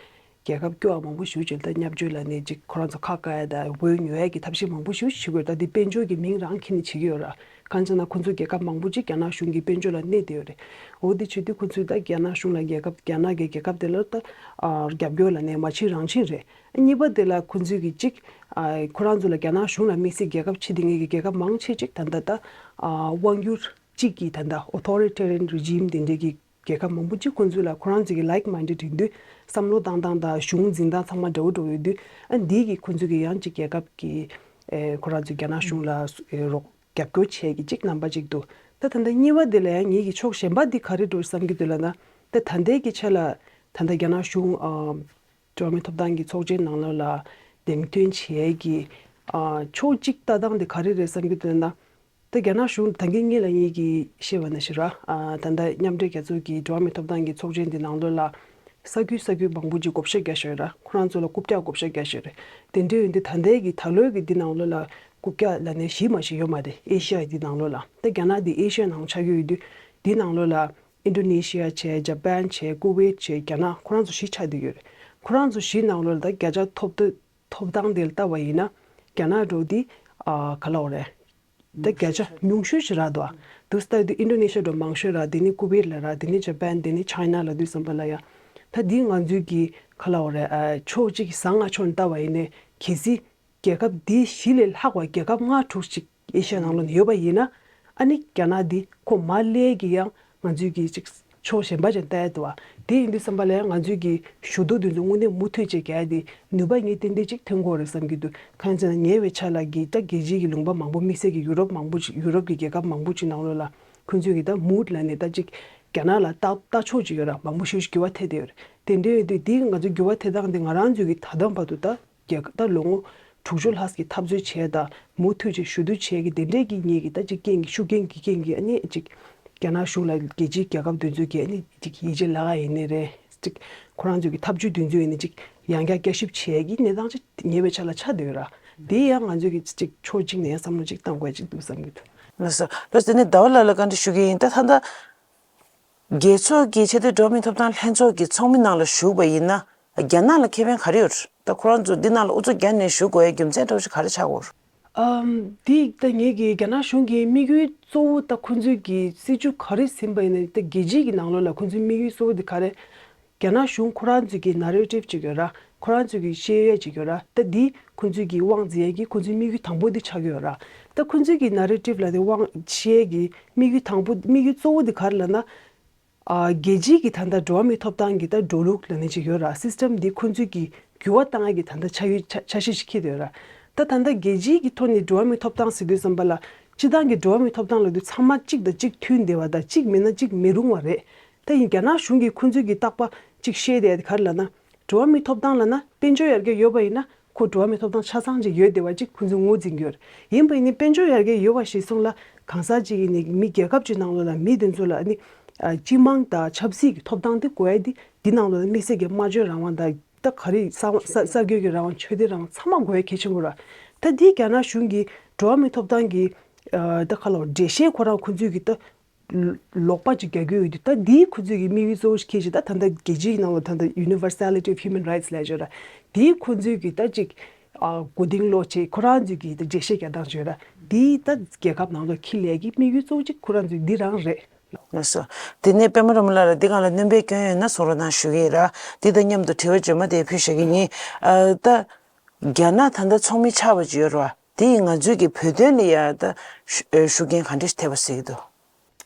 རྒྱལ་ཁབ་སྐྱོ་བ་མང་པོ་ཞིག་བྱས། ད་བརྙས་བཅོས་ལ་ནས་ཅིག་ཁོ་རང་ཚོ་ཁ་བཀག་ཡ་དང་འོས་ཉོ་ཡ་གི་ཐབས་ཤེས་མང་པོ་ཞིག་ཞུ་དགོས། ད་འདི་དཔལ་འབྱོར་གྱི་མིང་རང་ཁྱེར་ནས་བྱེད་ཀྱི་ཡོད་ར། གང་ཅི་ན་ཁོ་ཚོ་རྒྱལ་ཁབ་མང་པོ་ཅིག་རྒྱ་ནག་གཞུང་གི་དཔལ་འབྱོར་ལ་གནས་བསྡད་ཡོད་རེད། འོ་དེ་བྱེད་དུས་ཁོ་ཚོས་ད་རྒྱ་ནག་གཞུང་ལ་རྒྱལ་ཁབ་རྒྱ་ནག་གི་རྒྱལ་ཁབ་དེ་ལ་ད་ཨ་རྒྱབ་སྐྱོར་ལ་ནས་མ་བྱེད་རང་བྱེད་རེད། གཉིས་པ་དེ་ལ་ཁོ་ཚོས་གི་ཅིག་ཨ་ཁོ་རང་ཚོ་ལ་རྒྱ་ནག་གཞུང་ལ་དམིགས་བསལ་རྒྱལ་ཁབ་ཕྱི་དེ་ངེད་ཀྱི་རྒྱལ་ཁབ་མང་ཆེ་ཅིག་ད་ལྟ་ད་ཨ་དབང་སྒྱུར་གཅིག་གིས་ད་ལྟ་authoritarian regime དེ་འདྲའི་གི་རྒྱལ་ཁབ་མང་པོ་ཅིག་ཁོང་ཚོ་ལ་ཁོ་རང་ཚོ་གི་like minded ཡིན་དུས་བསམ་བློ་བཏང་སྟངས་དང་གཞུང་འཛིན་སྟངས་ཚང་མ་འདྲ་བོ་འདྲ་བོ་ཡོད་དུས། ཨ་འདི་གི་ཁོང་ཚོ་གི་ཡང་ཅིག་རྒྱལ་ཁབ་ཀྱི་ཨེ་ཁོ་རང་ཚོ་རྒྱ་ནག་གཞུང་ལ་ཨེ་རོགས་རྒྱབ་སྐྱོར་བྱེད་ཀྱི་ཅིག་རྣམ་པ་ཅིག་འདུག་ད་ད་ལྟ་གཉིས་པ་དེ་ལ་ཡང་ངེད་ཀྱི་ཕྱོགས་གཞན་པ་འདི་ག་རེ་འགྲོ་བསམ་གྱི་འདུག་ལབ་ན། ད་ད་ལྟའི་གི་ཆ་ལ་ད་ལྟ་རྒྱ་ནག་གཞུང་ཨ། འགྲོ་བ་མིའི་ཐོབ་ཐང་གི་ཚོགས་ཆེན་ནང་ལོགས་ལ་འདེམས་ཐོན་བྱེད་ཀྱི་ཨ་ཕྱོགས་གཅིག་ལྟ་སྟངས་དེ་ག་རེ་རེད་བསམ་གྱི་འདུག་ན། ད་རྒྱ་ནག་གཞུང་ད་གིན་ངེད་ལ་ངེད་ཀྱིས་བཤད་པ་ནང་བཞིན་ར། ཨ་ད་ལྟ་མཉམ་འབྲེལ་རྒྱལ་ཚོགས་ཀྱི་འགྲོ་བ་མིའི་ཐོབ་ཐང་གི་ཚོགས་ཆེན་དེ་ནང་ལོགས་ལ་ས་ཁུལ་ས་ཁུལ་མང་པོ་ཅིག་བགོ་བཤའ་རྒྱག་བཞིན་ཡོད་ར། ཁོ་རང་ཚོ་ལ་རྐུབ་བཀྱག་བགོ་བཤའ་རྒྱག་བཞིན་རེད། དེ་འདྲ་ཡོད་དུས་ད་ལྟའི་གི་ད་ལོའི་གི་འདི་ནང་ལོགས་ལ་རྐུབ་བཀྱག་ལབ་ནས་བཞི་མ་ཞིག་ཡོད་མ་རེད། ཨེ་ཤི་ཡ་འདི་ནང་ལོགས་ལ། ད་རྒྱ་ནག་འདི་ཨེ་ཤི་ཡ་ནང་ཆགས་ཀྱི་ཡོད་དུས་འདི་ནང་ལོགས་ལ། ཨིན་ཌོ་ནེ་ཤི་ཡ་བྱས། ཇ་པན་བྱས། ཀུ་ཝེད་བྱས། རྒྱ་ནག་ཁོ་རང་ཚོ་བཞི་ཆགས་བསྡད་ཡོད་རེད། ཁོ་རང་ཚོ་བཞི་ནང་ལོགས་ལ་ད་བརྒྱ་ཆ་ཐོབ་ཐོབ་ཐང་དེ་ལ་ལྟ་བ་ཡིན་ན། རྒྱ་ནག་འགྲོ་འདི་ཨ་ག་ལབ་དགོས་རེད། ད་བརྒྱ་ཆ་ཉུང་ཤོས་ཤིག་རག་འདུག་ཨ། དུ་ལྟ་དུས་ཨིན་ཌོ་ནེ་ཤི་ཡ་འགྲོ་མང་ཤོས་རག་དེ་ནི་ཀུ་ཝེད་ལ་རག་དེ་ནི་ཇ་པན། དེ་ནི་ཆའི་ན་ལབ་དུས་ཙམ་པ་ལ་ཡ། ད་འདི་ང་ཚོའི་གི་ག་ལབ་དགོས་རེད། ཨ་ཕྱོགས་གཅིག་གི་བཟང་ང་ཕྱོགས་ནས་ལྟ་བ་ཡིན་ནའི་གལ་སྲིད། རྒྱལ་ཁབ་འདི་བཞི་ལས་ལྷག་པ་རྒྱལ་ཁབ་ལྔ་དྲུག་ཅིག་ཨེ་ཤ་ཡ་ནང་ལོགས་ནས་ཡོད་པ་ཡིན་ན། ཨ་ནི་རྒྱ་ནག་འདི་ཁོ་མར་སླེབས་ཀྱི་ཡང་ང་ཚོའི་གི་ཅིག་ཕྱོགས་གཞན་པ་ཅིག་ལྟ་ཡ་འདུག་བ། དེ་ཡིན་དུས་ཙམ་པ་ལ་ཡང་ང་ཚོའི་གི་ཞུ་གཏུག་འདི་ཚོ་དངོས་གནས་མུ་མཐུད་ཅིག་རྒྱག་ཡ་དེ་ནུས་པ་ངས་ཏན་ཏན་ཅིག་ཐོན་གྱི་ཡོད་རེད་བསམ་གྱི་འདུག་གང་ཡིན་ཟེར་ན་ཉེ་བའི་ཆར་ལ་གི་ད་རྒྱལ་སྤྱིའི་གི་ལུང་པ་མང་པོ་དམིགས་བསལ་གྱི་ཡུ་རོབ་མང་པོ་ཅིག་ཡུ་རོབ་ཀྱི་རྒྱལ་ཁབ་མང་པོ་ཅིག་ནང་ལོགས་ལ་ཁོང་ཚོའི་གི་ད་མུ་ཌི་ལབ་ནས་ད་ཅིག་རྒྱ་ནག་ལ་ལྟ་ལྟ་ཕྱོགས་ཅིག་ཡོད་ར། མང་པོ་ཞེ་པོ་ཅིག་འགྱུར་བ་ཐེབས་བསྡད་ཡོད་རེད། དེ་འདྲ་ཡོད་དུས་འདི་ང་ཚོའི་འགྱུར་བ་ཐེབས་སྟངས་འདི་ང་རང་ཚོའི་གི་ད་ལྟ་བར་དུ་ད། རྒྱལ་ཁབ་ད་ལོ་ངོ་དྲུག་ཅུ་ལྷག་གི་འཐབ་རྩོད་བྱས་དང་མུ་མཐུད་ཅིག་ཞུ་གཏུག་བྱས་ཀྱི་དེ་འདྲས་ཀྱི་ངེད་ཀྱི་ད་ཅིག་རྐྱེན་གྱི་ཤུགས་རྐྱེན་གྱི་རྐྱེན་གྱིས་ཨ་ནི་ཅིག་རྒྱ་ནག་གཞུང་ལ་རྒྱལ་སྤྱིའི་རྒྱལ་ཁབ་དེ་ཚོ་གིས་ཨ་ནི་ཅིག་ཡིད་ཆེས་ལབ་ཡ་ཡིན་ནི་རེད། ཅིག་ཁོ་རང་ཚོ་གི་འཐབ་ཇུས་དེ་ཚོ་ཡིན་ནི་ཅིག་ཡང་བསྐྱར་བསྐྱར་ཞིབ་བྱས་ཀྱི་གནས་སྟངས་ཅིག་ཉེ་བའི་ཆར་ལ་ཆགས་བསྡད་ཡོད་ར། དེ་ཡང་ང་ཚོས་ཀྱི་ཅིག་ཕྱོགས་གཅིག་ནས་ཡང་བསམ་བློ་ཅིག་བཏང་དགོས་ཅིག་འདུག་བསམ་གྱི་འདུག་ལགས་སོ། ལགས་སོ། དེ་ནས་ཟླ་བ་ལགས་ལ་བཀའ་འདྲི་ཞུ་གི་ཡིན། ད་ད་ལྟ། རྒྱལ་ཚོགས་ཀྱི་ཆེས་མཐོའི་འགྲོ་བ་མིའི་ཐོབ་ཐང་ལྷན་ཚོགས་ཀྱི་ཚོགས་མི་ནང་ལ་ཞུགས་པ་ཡིན་ན་རྒྱ་ནག་ལ་ཁེ་ཕན་ག་རེ་ཡོད་རེད། ད་ཁོ་རང་ཚོ་འདི་ནང་ལ་ཨུ་ཚུགས་རྒྱག་ནས་ཞུགས་དགོས་ཡའི་རྒྱུ་མཚན་འདྲ་བོ་ཞིག་ག་རེ་ཆགས་ཀྱི་ཡོད་རེད། ཨམ། འདི་ད་ངེད་ཀྱི་རྒྱ་ནག་གཞུང་གི་དམིགས་ཡུལ་གཙོ་བོ་ད་ཁོང་ཚོའི་གི་སྲིད་ཇུས་ག་རེ་ཟིན་པ་ཡིན་ན། ད་རྒྱལ་སྤྱིའི་གི་ནང་ལོགས་ལ་ཁོང་ཚོའི་དམིགས་ཡུལ་གཙོ་བོ་འདི་ག་རེ། རྒྱ་ནག་གཞུང་ཁོ་རང་ཚོའི་གི་ནེ་རེ་ཊིབ་ཅིག་ཡོད་ར། ཁོ་རང་ཚོའི་གི་བཤད་ཡས་ཅིག་ཡོད་ར། ད་འདི་ཁོང་ཚོའི་གི་དབང་འཛིན་ཡས་ཀྱི་ཁོང་ཚོའི་དམིགས་ཡུལ་དང་པོ་འདི་ཆགས་ཀྱི་ཡོད་ར། ད་ཁོང་ཚོའི་གི་ནེ་རེ་ཊིབ་ལ་དེ་དབང་བཤད་ཡས་ཀྱི་དམིགས་ཡུལ་དང་པོ་དམིགས་ཡུལ་གཙོ་བོ་འདི་ག་རེ་ལབ་ན། ཨ། རྒྱལ་སྤྱིའི་གི་ད་ལྟ་འགྲོ་བ་མིའི་ཐོབ་ཐང་གི་ད་འགྲོ་ལུགས་ལབ་ནས་ཅིག་ཡོད་ར། སིས་ཊམ་འདི་ཁོང་ཚོའི་གི་འགྱུར་བ་བཏང་ཡས་ཀྱི་ད་ལྟ་ཆ་ཡུལ་ཆ་ཆ་ཤས་ཤིག་འཁྱེར་ཡོད་ར། ད་ད་ལྟ་རྒྱལ་སྤྱིའི་གི་ཐོག་ནས་འགྲོ་བ་མིའི་ཐོབ་ཐང་ཟེར་དུས་ཙམ་པ་ལ་སྤྱིར་བཏང་གི་འགྲོ་བ་མིའི་ཐོབ་ཐང་ལབ་དུས་ཚང་མ་གཅིག་དང་གཅིག་མཐུན་བསྡད་པ་དང་གཅིག་མིན་ན་གཅིག་མི་རུང་བ་རེད། ད་ཡིན་རྒྱ་ནག་གཞུང་གིས་ཁོང་ཚོའི་གི་རྟག་པར་ཅིག་བཤད་བསྡད་ཡ་དེ་ག་རེ་ལབ་ན། འགྲོ་བ་མིའི་ཐོབ་ཐང་ལབ་ན་དཔལ་འབྱོར་ཡར་རྒྱས་ཡོད་པ་ཡིན་ན་ཁོ་འགྲོ་བ་མིའི་ཐོབ་ཐང་ཆ་ཚང་ཅིག་ཡོད་བསྡད་པ་ཅིག་ཁོང་ཚོས་ངོས་འཛིན་གྱི་ཡོད་རེད། ཡིན་པ་ཡིན་ནའི་དཔལ་འབྱོར་ཡར་རྒྱས་ཡོད་པ་ཞིག་སོང་ལ་གང་ཟག་ཅིག་ཡིན་ནའི་མི་རྒྱལ་ཁབ་ཅིག་ནང་ལོགས་ལ་མི་དེ་ཚོ་ལ་ཨ་ནི་ཨ་སྤྱི་དམངས་དང་ཆབ་སྲིད་ཀྱི་ཐོབ་ཐང་དེ་དགོས་ཡ་དེ་འདི་ནང་ལོགས་ལ་དམིགས་བསལ་གྱི་སྨྲ་བརྗོད་རང་དབང་དང་། ད་ག་རེ་གསར་གསར་གསར་འགོད་ཀྱི་རང་དབང་ཆོས་དད་རང་དབང་ཚང་མ་དགོས་ཡ་གལ་ཆེན་པོ་རེད། ད་འདི་རྒྱ་ནག་གཞུང་གིས་འགྲོ་བ་མིའི་ཐོབ་ཐང་གི་ཨ་ད་ག་ལབ་འགྲེལ་བཤད་ཁོ་རང་ཁོ་ཚོས་ཀྱི་ད་ལོག་པ་ཅིག་རྒྱག་གི་ཡོད་དུས། ད་འདིའི་ཁོ་ཚོས་ཀྱི་དམིགས་ཡུལ་གཙོ་བོ་ཞིག་ཁྱེར་ཅིག་ད་ད་ལྟ་རྒྱལ་སྤྱིའི་ནང་ལ་ད་ལྟ་universality of human rights ལབ་ཡོད་ར། འདིའི་ཁོ་ཚོས་ཀྱི་ད་ཅིག་ཨ་མགོ་རྟིང་སློག་བྱས་ཁོ་རང་ཚོས་ཀྱི་ད་འགྲེལ་བཤད་རྒྱག་སྟངས་ཅིག་ཡོད་ར། འདིའི་ད་རྒྱལ་ཁབ་ནང་ལ་འཁྱེར་ལས་ཀྱི་དམིགས་ཡུལ་གཙོ་བོ་ཅིག་ཁོ་རང་ཚོས་འདི་རང་རེད། ལགས་སོ། དེ་ནས་པད་མ་ར་མོ་ལགས་ལ་འདི་སྒང་ལ་སྣོན་པ་སྐྱོན་ཡོད་ན་གསུང་རོགས་གནང་ཞུ་གི་ཡིན་ར། འདི་དང་མཉམ་དུ་དྲི་བ་རྗེས་མ་དེ་ཕུལ་བཞག་གི་ཡིན། ཨ་ད། རྒྱ་ནག་ད་ལྟ་ཚོགས་མི་ཆགས་པ་ཅིག་ཡོད་རེད་བ། དེ་ཡིས་ང་ཚོའི་གི་བོད་དོན་ལ་ཡ་ད་ཤུ་ཨེ་ཤུགས་རྐྱེན་ག་འདྲ་ཞིག་ཐེབས་པ་ཟེར་གི་འདུག་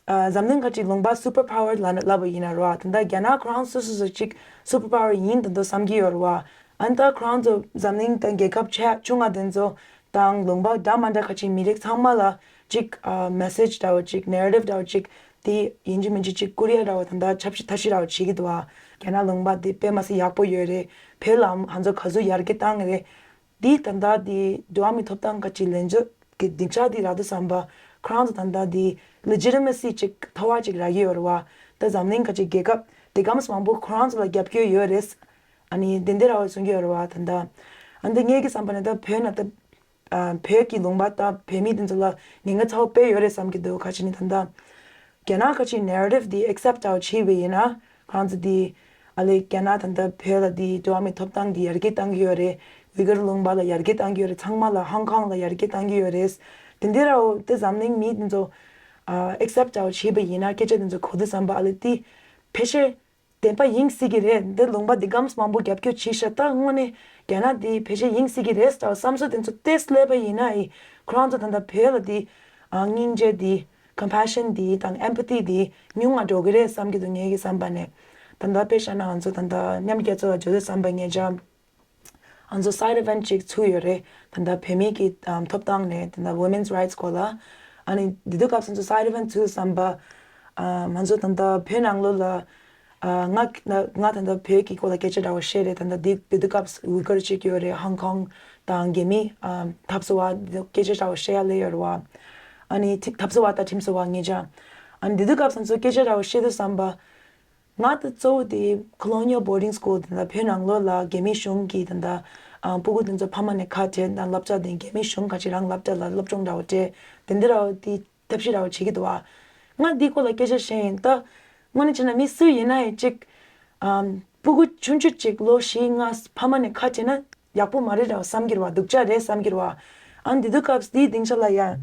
ཨ། འཛམ་གླིང་ཁ་ཅིག་ལུང་པ་super power ལ་ལབ་པ་ཡིན་ན་རེད་བ། ད་ལྟ་རྒྱ་ནག་ཁོ་རང་སོ་སོ་སོ་ཅིག་super power ཡིན་ད་འདུག་བསམ་གྱི་ཡོད་རེད་བ། ཨ་ནི་ད་ཁོ་རང་ཚོ་འཛམ་གླིང་དང་རྒྱལ་ཁབ་ཆེ་ཆུང་ང་དེ་ཚོ་དང་ལུང་པ་འདྲ་མ་འདྲ་ཁ་ཅིག་མི་རིགས་ཚང་མ་ལ་ཅིག་ཨ་མེ་སེཇ་འདྲ་བོ་ཅིག་ནེ་རེ་ཊིབ་འདྲ་བོ་ཅིག་དེ་ཡིན་གཅིག་མིན་གཅིག་ཅིག་བསྐུར་ཡ་འདྲ་བོ་ད་ལྟ་ཆབ་སྲིད་ཐབས་ཤེས་འདྲ་བོ་བྱེད་ཀྱི་འདུག་ཨ། རྒྱ་ནག་ལུང་པ་དེ་དཔེ་མ་སྲིད་ཡག་པོ་ཡོད་རེད། བོད་ལ་ཧང་ཚོ་ག་ཚོད་ཡར་རྒྱས་བཏང་གི་རེད། འདི་ད་ལྟ་འདི་འགྲོ་བ་མིའི་ཐོབ་ཐང་ག་ཅིག་ལན་འཇོག་གི་སྡིངས་ཆ་འདི་རག་དུས་ཙམ་པ་ཁོ་རང་ཚོ་ད་ལྟ་འདི་ལི་ཇི་ཊི་མེ་སི་ཅིག་མཐོ་བ་ཅིག་རག་གི་ཡོད་རེད་བ། ད་འཛམ་གླིང་ག་ཅིག་རྒྱལ་ཁབ་དེ་གམ་མང་པོ་ཁོ་རང་ཚོ་ལ་རྒྱབ་སྐྱོར་ཡོད་རེད། ཨ་ནི་དེ་འདྲ་རག་གསུང་གི་ཡོད་རེད་བ། ད་ལྟ་ཨ་འདི་ངེད་ཀྱི་བསམ་པ་ནས་ད་བོད་ན་ད་ཨ་བོད་ཀྱི་ལུང་པ་ད་བོད་མི་དེ་ཚོ་ལ་ཉེན་ཁ་ཚ་བོ་དཔེ་ཡོད་རེད་བསམ་གྱི་འདུག་ག་ཅི་ནི་ད་ལྟ་རྒྱ་ནག་ག་ཅིག་ནེ་རེ་ཊིབ་འདི་ཨེག་སེབ་ཊི་བྱས་པ་ཡིན་ན་ཁོ་རང་ཚོ་འདི་ཨ་ལེ་རྒྱ་ནག་ད་ལྟ་བོད་ལ་འདི་འགྲོ་བ་མིའི་ཐོབ་ཐང་འདི་ཡར་རྒྱས་བཏང་གི་ཡོད་རེད། ཝི་གར་ལུང་པ་ལ་ཡར་རྒྱས་བཏང་གི་ཡོད་རེད། ཚང་མ་ལ་ཧང་ཀང་ལ་ཡར་རྒྱས་བཏང་གི་ཡོད་རེད། དེ་འདི་ར་འོ་དེ་འཛམ་གླིང་མི་དེ་ཚོ་ཨེག་སེབ་ཊི་བྱས་པ་ཡིན་ན་སྐད་ཆ་དེ་ཚོ་གོ་དུས་ཙམ་པ་ཨ་ལེ་དེ་ཕལ་ཆེར་བདེན་པ་ཡིན་སྲིད་ཀྱི་རེད། འདི་ལུང་པ་འདི་གམ་མང་པོ་རྒྱབ་སྐྱོར་བྱས་ཤག་ད་དངོས་གནས་རྒྱ་ནག་འདི་ཕལ་ཆེར་ཡིན་སྲིད་ཀྱི་རེད་ཟེར་བསམ་ཚུལ་དེ་ཚོ་ཏོག་ཙམ་སླེབས་པ་ཡིན་ན་ཡི་ཁོ་རང་ཚོ་ད་ལྟ་བོད་ལ་འདི་ཨ་སྙིང་རྗེ་འདི་ཀམ་པེ་ཤན་འདི་དང་ཨེམ་པ་ཐི་འདི་ཉུང་ང་འགྲོ་གི་རེད་བསམ་གྱི་འདུག་ངེད་ཀྱི་བསམ་པ་ནས། ད་ལྟ་དཔེ་བཞག་ན་ང་ཚོ་ད་ལྟ་མཉམ་རྒྱལ་ཚོགས་ལ་འབྱོར་དུས་ཙམ་པ་ངེད་ཅག་ང་ཚོ་སའེ་ཌི་ཨི་ཝེན་ཊི་ཅིག་ཚུགས་ཡོད་རེད། ད་ལྟ་བོད་མི་གི་ཨམ་ཐོབ་ཐང་ནས་ད་ལྟ་Women's Rights་སྐོར་ལ། ཨ་ནི་དེ་དུས་སྐབས་སུ་ང་ཚོ་སའེ་ཌི་ཨི་ཝེན་ཊི་ཚུགས་བསམ་པ། ཨ་ང་ཚོ་ད་ལྟ་བོད་ནང་ལོགས་ལ་ཨ་ང་ང་ད་ལྟ་བོད་ཀྱི་སྐོར་ལ་སྐད་ཆ་འདྲ་བོ་བཤད་རེད། ད་ལྟ་དེ་དེ་དུས་སྐབས་ཝི་གར་ཅིག་ཡོད་རེད། ཧང་ཀང་དང་རྒྱ་མི་ཨ་འཐབ་རྩོད་པ་སྐད་ཆ་འདྲ་བོ་བཤད་ཡ་སླེབས་ཡོད་རེད་བ། ཨ་ནི་ཐི་འཐབ་རྩོད་པ་དང་ཁྲིམས་རྩོད་པ་ངེད་ཅག་ཨ་ནི་དེ་དུས་སྐབས་སུ་ང་ཚོ་སྐད་ཆ་འདྲ་བོ་བཤད་དུས་བསམ་པ། ང་ད་གཙོ་བོ་དེ་Colonial Boarding School་དེ་འདྲ་བོད་ནང་ལོགས་ལ་རྒྱ་མི་གཞུང་གིས་དེ་འདྲ་ཨ་སྤུ་གུ་དེ་ཚོ་ཕ་མ་ནས་ཁ་བྲལ་དང་སློབ་གྲྭ་དེ་རྒྱ་མི་གཞུང་ག་ཅིག་རང་སློབ་གྲྭ་ལ་སློབ་སྦྱོང་འདྲ་བོ་སྤྲད་དེ་འདྲ་བོ་དེ་ཐབས་ཤེས་འདྲ་བོ་བྱེད་ཀྱི་འདུག་བ། ང་འདི་སྐོར་ལ་སྐད་ཆ་བཤད་ཡིན་ད། དངོས་གནས་བྱས་ན་མི་སུ་ཡིན་ན་ཡང་ཅིག་ཨམ་སྤུ་གུ་ཆུང་ཆུང་ཅིག་ལོ་བཞི་ལྔ་ཕ་མ་ནས་ཁ་བྲལ་ན་ཡག་པོ་མ་རེད་འདྲ་བ་བསམ་གྱི་རེད་བ། སྡུག་ཅག་རེད་བསམ་གྱི་རེད་བ། ཨ་ནི་དེ་དུས་སྐབས་དེའི་སྡིངས་ཆ་ལ་ཡང་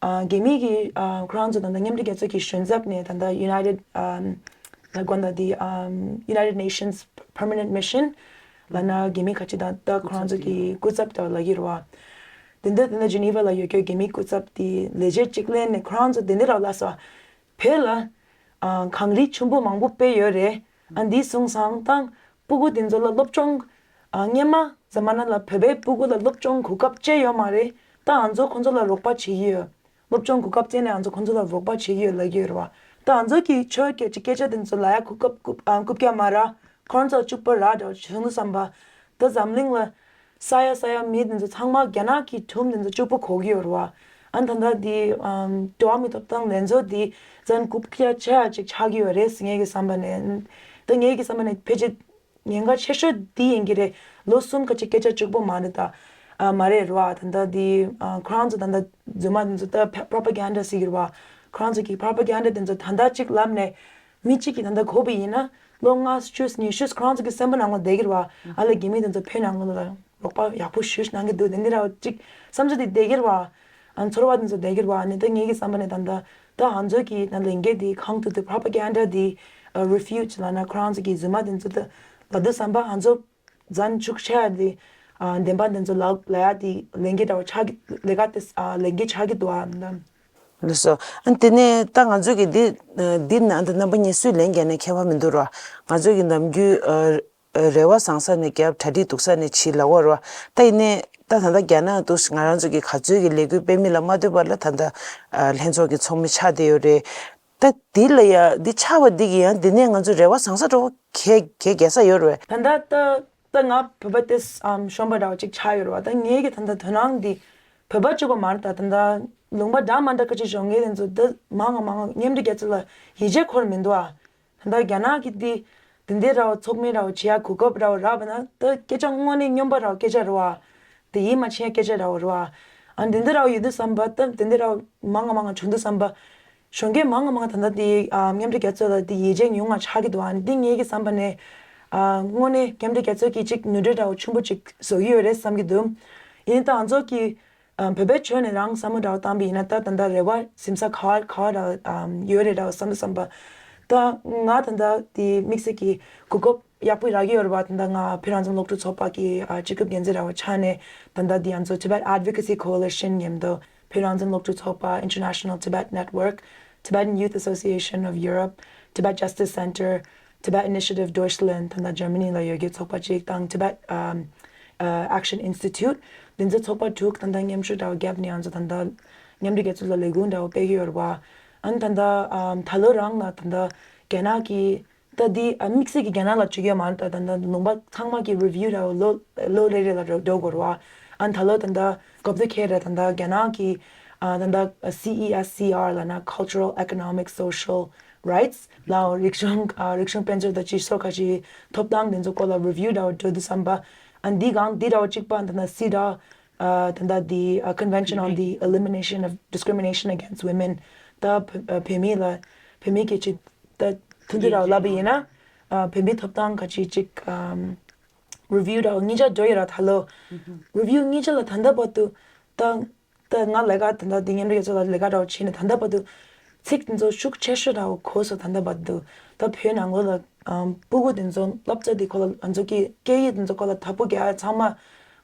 ཨ་རྒྱ་མི་གི་ཨ་ཁོ་རང་ཚོ་ད་ལྟ་མཉམ་འབྲེལ་རྒྱལ་ཚོགས་ཀྱི་གཞོན་ཚབ་ནས་ད་ལྟ་United་ཨམ་ལ་དགོན་ད་དེ་ཨམ་United Nations Permanent Mission་ལ་ན་རྒྱ་མི་ཁ་ཆེ་ད་ལྟ་ཁོ་རང་ཚོ་གི་སྐུ་ཚབ་འདྲ་བ་ལབ་ཀྱི་རེད་བ། དེ་འདྲ་དེ་འདྲ་Geneva་ལ་ཡོད་རྒྱུ་རྒྱ་མི་སྐུ་ཚབ་དེ་ལས་བྱེད་གཅིག་ལེན་ནས་ཁོ་རང་ཚོ་དེ་འདྲ་ར་ལབ་སོང་། བོད་ལ་ཨ་གངས་རི་ཆེན་པོ་མང་པོ་དཔེ་ཡོད་རེད། ཨ་འདི་སོང་ཙང་ད་སྤུ་གུ་དེ་ཚོ་ལ་སློབ་སྦྱོང་ཨ་སྔོན་མ་ཟ་མ་ན་ལ་བོད་པའི་སྤུ་གུ་ལ་སློབ་སྦྱོང་གོ་སྐབས་ཅི་ཡོད་མ་རེད། ད་ང་ཚོ་ཁོང་ཚོ་ལ་རོགས་པ་བྱེད་ཀྱི་ཡོད། སློབ་སྦྱོང་གོ་སྐབས་བཙལ་ནས་ང་ཚོ་ཁོང་ཚོ་ལ་རོགས་པ་བྱེད་ཀྱི་ཡོད་ལབ་ཀྱི་ཡོད་རེད་བ། ད་ང་ཚོ་གི་ཆོས་སྐད་ཀྱི་སྐད་ཆ་དེ་ཚོ་ལ་ཡ་གོ་སྐབས་རྐུབ་ཨ་རྐུབ་བཀྱག་མ་ར་ཁོང་ཚོ་ལ་གཅིག་པ་ར་འདྲ་བྱུང་དུས་ཙམ་པ། ད་འཛམ་གླིང་ལ་ས་ཡ་ས་ཡ་མི་དེ་ཚོ་ཚང་མ་རྒྱ་ནག་གི་ཁྲིམས་དེ་ཚོ་གཅིག་པ་གོ་གི་ཡོད་རེད་བ། ཨ་ད་ལྟ་འདི་ཨམ་འགྲོ་བ་མིའི་ཐོབ་ཐང་ལྷན་ཚོགས་འདི་བཙན་རྐུབ་བཀྱག་ཆེ་ཡ་ཅིག་ཆགས་ཀྱི་ཡོད་རེད་ངེད་ཀྱི་བསམ་པ་ནས། ད་ངེད་ཀྱི་བསམ་པ་ནས་ཕལ་ཆེར་ཉེན་ཁ་ཆེ་ཤོས་འདི་ཡིན་གྱི་རེད། ལོ་གསུམ་ཁ་ཅིག་སྐད་ཆ་གཅིག་པོ་མ་རེད་ད། ཨ་མ་རེད་རེད་བ། ད་ལྟ་འདི་ཨ་ཁོ་རང་ཚོ་ད་ལྟ་རྫུན་མ་འདི་ཚོ་ད་propaganda་ཟེར་གྱི་རེད་བ། ཁོ་རང་ཚོ་གི་propaganda་འདི་ཚོ་ད་ལྟ་གཅིག་ལབ་ནས་མི་གཅིག་གིས་ད་ལྟ་གོ་བ་ཡིན་ན་ལོ་ལྔ་བཅུ་ཉི་ཤུ་ཁོ་རང་ཚོ་གི་སེམས་པ་ནང་ལ་བསྡད་ཀྱི་རེད་བ། ཨ་ལས་རྒྱ་མི་འདི་ཚོ་བོད་ནང་ལོགས་ལ་རོགས་པ་ཡག་པོ་ཞེ་པོ་གནང་གི་འདུག་དེ་འདི་ར་གཅིག་བསམ་ཚུལ་འདི་བསྡད་ཀྱི་རེད་བ། ཨ་ཚོར་བ་འདི་ཚོ་བསྡད་ཀྱི་རེད་བ། ཨ་ནི་ད་ངེད་ཀྱི་བསམ་པ་ནས་ད་ལྟ་ད་ང་ཚོ་གི་ད་ལས་འགན་འདི་གང་ཐུབ་ཐུབ་propaganda་འདི་ཨ་refute་ལབ་ན་ཁོ་རང་ཚོ་གི་རྫུན་མ་འདི་ཚོ་ད་ལབ་དུས་ཙམ་པ་ང་ཚོ་བཙན་ཤུགས་ཆེ་ཡ་འདི་ཨ་བདེན་པ་འདི་ཚོ་ལབ་ལབ་ཡ་འདི་ལས་འགན་འདྲ་བོ་ཆགས་ཀྱི་ལས་ཀ་དེ་ཨ་ལས་འགན་ཆགས་ཀྱི་འདུག་ཨ་ད། ལགས་སོ། ཨ་དེ་ནས་ད་ང་ཚོ་གི་འདི་འདི་ནང་དུ་རྣམ་པ་གཉིས་སུས་ལན་བརྒྱབ་ནས་ཁྱད་པར་མི་འདུག་ར། ང་ཚོ་གི་ནམ་རྒྱུན་ཨ་རེ་བ་བཟང་ས་ནས་བརྒྱབ། གྲ་སྒྲིག་སྡུག་ས་ནས་བྱེད་ལབ་པ་རེད་བ། ད་ཡིན་ནའི་ད་ད་ལྟ་རྒྱ་ནག་ཏུ་ང་རང་ཚོ་གི་ག་ཚོད་ཀྱི་ལས་འགུལ་སྤེལ་མིན་ལ་མ་ལྟོས་པ་ལ་ད་ལྟ་ཨ་ལྷན་ཚོགས་ཀྱི་ཚོགས་མི་ཆགས་བསྡད་ཡོད་རེད། ད་འདི་ལ་ཡ་འདི་ཆགས་པ་འདི་གི་ཡང་འདི་ནས་ང་ཚོ་རེ་བ་བཟང་ས་འདྲ་བོ་གས་གས་རྒྱག་ས་ཡོད་རེད་བས། ད་ལྟ་ད་ད་ང་བོད་པ་དེ་ཨམ་གཞོན་པ་འདྲ་བོ་ཅིག་ཆགས་ཡོད་རེད་བ། ད་ངེད་ཀྱི་ད་ལྟ་དོ་སྣང་འདི་བོད་པ་གཅིག་པོ་མ་རེད། ད་ད་ལྟ་ལུང་པ་འདྲ་མ་འདྲ་ཁ་ཅིག་གཞོན་སྐྱེས་དེ་ཚོ་ད་མང་ང་མང་ང་མཉམ་འབྲེལ་རྒྱལ་ཚོགས་ལ་ཡིད་ཆེས་འཁོར་མི་འདུག་ཨ། ད་ལྟ་རྒྱ་ནག་གི་འདི་འདི་འདྲའི་ར་བ་ཚོགས་མི་ར་བ་བྱེད་ཡ་གོ་སྐབས་ར་བ་རག་པ་ན་ད་སྐད་ཆ་དངོས་གནས་སྨྱོན་པ་ར་བ་སྐད་ཆ་རེད་བ། དེ་ཡིད་མ་ཆེས་སྐད་ཆ་འདྲ་བོ་རེད་བ། ཨ་འདི་འདི་འདྲ་བོ་ཡོད་དུས་ཙམ་པ་ད་འདི་འདི་འདྲ་བོ་མང་ང་མང་ང་བྱུང་དུས་ཙམ་པ། གཞོན་སྐྱེས་མང་ང་མང་ང་ད་ལྟ་འདི་ཨ་མཉམ་འབྲེལ་རྒྱལ་ཚོགས་ལ་འདི་ཡིད་ཆེས་ཉུང་ང་ཆགས་ཀྱི་འདུག་ཨ་འདི་ངེད་ཀྱི་བསམ་པ་ནས་ཨ་དངོས་གནས་མཉམ་འབྲེལ་རྒྱལ་ཚོགས་ཀྱིས་ཅིག་ནུས་འབྲེལ་འདྲ་བོ་ཆེན་པོ་ཅིག་བཟོ་གི་ཡོད་རེད་བསམ་གྱི་འདུག་ཡིན་ད་ང་ཚོ་གི་ཨ་བོད་པའི་ཕྱོགས་ནས་རང་བསམ་བློ་འདྲ་བོ་བཏང་པ་ཡིན་ན་ད་ད་ལྟ་རེ་བ་ཟིན་ས་ག་བ་ག་བ་འདྲ་བོ་ཨ་ཡོད་རེད་འདྲ་བོ་བསམ་དུས་ཙམ་པ། ད་ང་ད་ལྟ་དེ་དམིགས་བསལ་གྱི་གོ་སྐབས་ཡག་པོ་རག་གི་ཡོད་རེད་བ། ད་ལྟ་ང་བོད་རང་བཙན་སློབ་ཕྲུག་ཚོགས་པ་གི་ཨ་སྤྱི་ཁྱབ་འགན་འཛིན་འདྲ་བོ་ཆགས་ནས་ད་ལྟ་དེ་ང་ཚོ་Tibet Advocacy Coalition མཉམ་དུ་བོད་རང་བཙན་སློབ་ཕྲུག་ཚོགས་པ། International Tibet Network, Tibetan Youth Association of Europe, Tibet Justice Center, Tibet Initiative Deutschland ད་ལྟ་Germany ལ་ཡོད་རྒྱུ་ཚོགས་པ་གཅིག་དང་Tibet ཨམ་ Action Institute འདི་ཚོ་ཚོགས་པ་དྲུག་ད་ལྟ་མཉམ་ཞུགས་འདྲ་བོ་བརྒྱབ་ནས་ང་ཚོ་ད་ལྟ་མཉམ་འབྲེལ་རྒྱལ་ཚོགས་ལ་ལས་འགུལ་འདྲ་བོ་སྤེལ་གྱི་ཡོད་རེད་བ། ཨ་ནི་ད་ལྟ་ཨམ་ད་ལོ་རང་ལ་ད་ལྟ་རྒྱ་ནག་གི་ད་འདི་ཨ་དམིགས་བསལ་གྱི་རྒྱ་ནག་ལ་བྱེད་ཀྱི་ཡོད་མ་རེད། ད་ད་ལྟ་ལུང་པ་ཚང་མ་གི་review་འདྲ་བོ་ལོ་ལོ་རེ་རེ་ལ་འགྲོ་འགྲོ་དགོས་རེད་བ། ཨ་ནི་ད་ལོ་ད་ལྟ་སྐབས་དེ་ཁེལ་རེད། ད་ལྟ་རྒྱ་ནག་གི་ཨ་ད་ལྟ་CESCR ལབ་ན་Cultural Economic Social Rights ལའོ་རིག་གཞུང་ཨ་རིག་གཞུང་དཔལ་འབྱོར་དང་སྤྱི་ཚོགས་ཁ་ཅིག་ཐོབ་ཐང་དེ་ཚོ་སྐོར་ལ་review འདྲ་བོ་འགྲོ་དུས་ཙམ་པ། ཨ་འདི་གང་འདི་འདྲ་བོ་གཅིག་པ་འདི་ན་སི་ཌ་ཨ་ད་ལྟ་འདི་ཨ་Convention on the Elimination of Discrimination Against Women ད་བོད་བོད་མི་ལ་བོད་མི་སྐད་ཆ་ད་ཐུང་ཐུང་འདྲ་བོ་ལབ་པ་ཡིན་ན་ཨ་བོད་མི་ཐོབ་ཐང་ཁ་ཅིག་ཅིག་ཨམ་review འདྲ་བོ་གཉིས་ཆ་འགྲོ་ཡོད་ར། ད་ལོ་review གཉིས་ཆ་ལ་ད་ལྟ་བར་དུ་ད་ད་ང་ལས་ཀ་ད་ལྟ་འདི་མཉམ་འབྲེལ་རྒྱལ་ཚོགས་ལ་ལས་ཀ་འདྲ་བོ་བྱས་ནས་ད་ལྟ་བར་དུ་ཚིག་དེ་ཚོ་ཤུགས་ཆེ་ཤོས་འདྲ་བོ་གོ་སོང་། ད་ལྟ་བར་དུ་ད་བོད་ནང་ལོགས་ལ་ཨམ་སྤུ་གུ་དེ་ཚོ་སློབ་གྲྭ་དེ་ཁོ་ལ་ང་ཚོ་གི་སྐད་ཡིག་དེ་ཚོ་ཁོ་ལ་དྭགས་པོ་རྒྱ་ཚང་མ་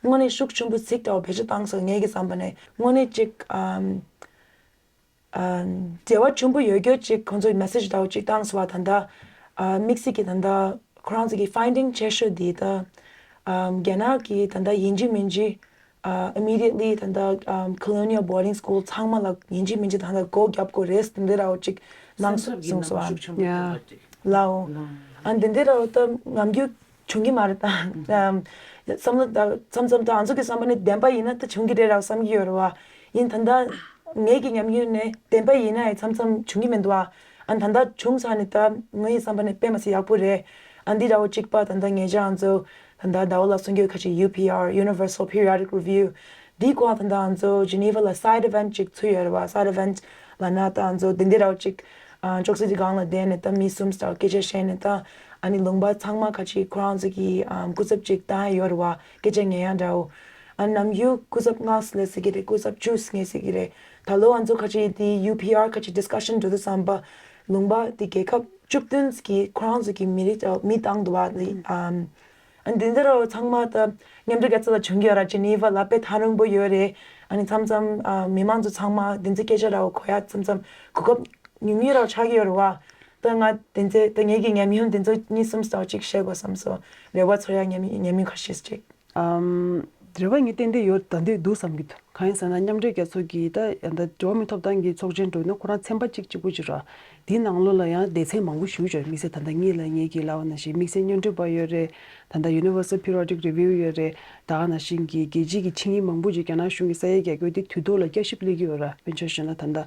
དངོས་གནས་ཤུགས་ཆེན་པོ་ཚིག་འདྲ་བོ་བེད་སྤྱོད་བཏང་སོང་། ངེད་ཀྱི་བསམ་པ་ནས་དངོས་གནས་ཅིག་ཨམ་ཨ་འབྲེལ་བ་ཆེན་པོ་ཡོད་རྒྱུ་ཅིག་ཁོང་ཚོས་message འདྲ་བོ་ཅིག་བཏང་སོང་བ། ད་ལྟ་ཨ་དམིགས་བསལ་གྱི་ད་ལྟ་ཁོ་རང་ཚོ་གི་finding ཆེ་ཤོས་འདི་ད་ཨམ་རྒྱ་ནག་གི་ད་ལྟ་ཡིན་གཅིག་མིན་གཅིག་ཨ་immediately ད་ལྟ་ཨམ་colonial boarding school ཚང་མ་ལ་ཡིན་གཅིག་མིན་གཅིག་ད་ལྟ་སྒོ་བརྒྱབ་དགོས་རེད་འདི་འདྲ་བོ་ཅིག་གནང་སོང་སོང་བ། ཡ། ལའོ། ཨ་འདི་འདྲ་ར་ད་ནམ་རྒྱུན་བྱུང་གི་མ་རེད་ད། ཨམ་བསམ་བློ་ད་མཚམས་མཚམས་ད་ང་ཚོ་གི་བསམ་པ་ནི་བདེན་པ་ཡིན་ན་ད་བྱུང་གི་རེད་ར་བསམ་གྱི་ཡོད་རེད་བ། ཡིན་ད་ལྟ་ངེད་ཀྱི་ཉམས་མྱོང་ནས་བདེན་པ་ཡིན་ན་ཡང་མཚམས་མཚམས་བྱུང་གི་མི་འདུག་བ། ཨ་ད་ལྟ་བྱུང་ཚར་ནས་ད་ངའི་བསམ་པ་ནས་དཔེ་མ་སྲིད་ཡག་པོ་རེད། ཨ་འདི་འདྲ་བོ་གཅིག་པ་ད་ལྟ་ངེད་ཅག་ང་ཚོ་ད་ལྟ་ཟླ་བ་ལ་གསུང་རྒྱུ་ཁ་ཅིག་ཡུ་པི་ཨར་Universal Periodic Review འདི་སྐོར་ད་ལྟ་ང་ཚོ་Geneva ལ་side event ཅིག་ཚུགས་ཡོད་རེད་བ། side event ལབ་ན་ད་ང་ཚོ་འདི་འདི་འདྲ་བོ་ཅིག་ཨ་ཅོག་ཙེ་འདི་སྒང་ལ་བསྡད་ནས་ད་མི་གསུམ་ཙམ་སྐད་ཆ་བཤད་ནས་ད་ཨ་ནི་ལུང་པ་ཚང་མ་ཁ་ཅིག་ཁོ་རང་ཚོ་གི་ཨ་སྐུ་ཚབ་ཅིག་བཏང་ཡོད་རེད་བ། སྐད་ཆ་ཉན་ཡ་འདྲ་བོ། ཨ་ནམ་རྒྱུན་སྐུ་ཚབ་ལྔ་སླེབས་ཀྱི་རེད། སྐུ་ཚབ་བཅུ་སླེབས་ཀྱི་རེད། ད་ལོ་ང་ཚོ་ཁ་ཅིག་དེ་ཡུ་པི་ཨར་ཁ་ཅིག་discussion འགྲོ་དུས་ཙམ་པ་ལུང་པ་དེ་རྒྱལ་ཁབ་བཅུ་བདུན་གྱི་ཁོ་རང་ཚོ་གི་མི་རིགས་མི་བཏང་འདུག་བ། ཨམ། ཨ་འདི་འདི་ར་ཚང་མ་ད་མཉམ་འབྲེལ་རྒྱལ་ཚོགས་ལ་བྱུང་གི་ཡོད་ར། ཇི་ནི་ཝ་ལ་དཔེ་ཐག་རིང་པོ་ཡོད་རེད། ཨ་ནི་མཚམས་མཚམས་ཨ་མི་མང་ཚོ་ཚང་མ་འདི་ཚོ་སྐད་ཆ་ར་གོ་ཡ་མཚམས་མཚམས་གོ་སྐབས་ཉུང་ཉུང་ར་ཆགས་ཀྱི་ཡོད་རེད་བ། ད་ང་འདི་ཚོ་ད་ངེད་ཀྱི་ཉམས་མྱོང་འདི་ཚོ་གཉིས་གསུམ་ཙམ་ཅིག་བཤད་དགོས་བསམ་སོང་། རེ་བ་ཚོར་ཡ་ཉམས་ཉམས་མྱོང་ཁ་ཤས་ཅིག་ཨམ། རེ་བ་ངས་ཏན་ཏན་ཡོད་ད་འདོད་འདུག་བསམ་གྱི་འདུག་གང་ཡིན་ཟེར་ན་མཉམ་འབྲེལ་རྒྱལ་ཚོགས་ཀྱི་ད་ད་འགྲོ་བ་མིའི་ཐོབ་ཐང་གི་ཚོགས་ཆེན་འགྲོ་ན་ཁོ་རང་ཚན་པ་གཅིག་གཅིག་པུ་ཅིག་ར། དེའི་ནང་ལོགས་ལ་ཡང་སྡེ་ཚན་མང་པོ་ཞེ་པོ་ཅིག་ཡོད་རེད། དམིགས་བསལ་ད་ལྟ་ངེད་ལ་ངེད་ཀྱི་ལབ་པ་ནང་བཞིན་དམིགས་བསལ་སྙན་སྒྲོན་པ་ཡོད་རེད། ད་ལྟ་Universal Periodic Review ཡོད་རེད། ད་ག་ནང་བཞིན་གྱི་རྒྱལ་སྤྱིའི་གི་ཆིངས་ཡིག་མང་པོ་ཅིག་རྒྱ་ནག་གཞུང་གིས་ས་ཡ་བརྒྱད་སྐྱོར་དེ་དུས་ཐོག་ལ་བསྐྱར་ཞིབ་སླེབས་ཀྱི་ཡོད་ར། དཔེར་ན་ཆ་བཞག་ན་ད་ལྟ་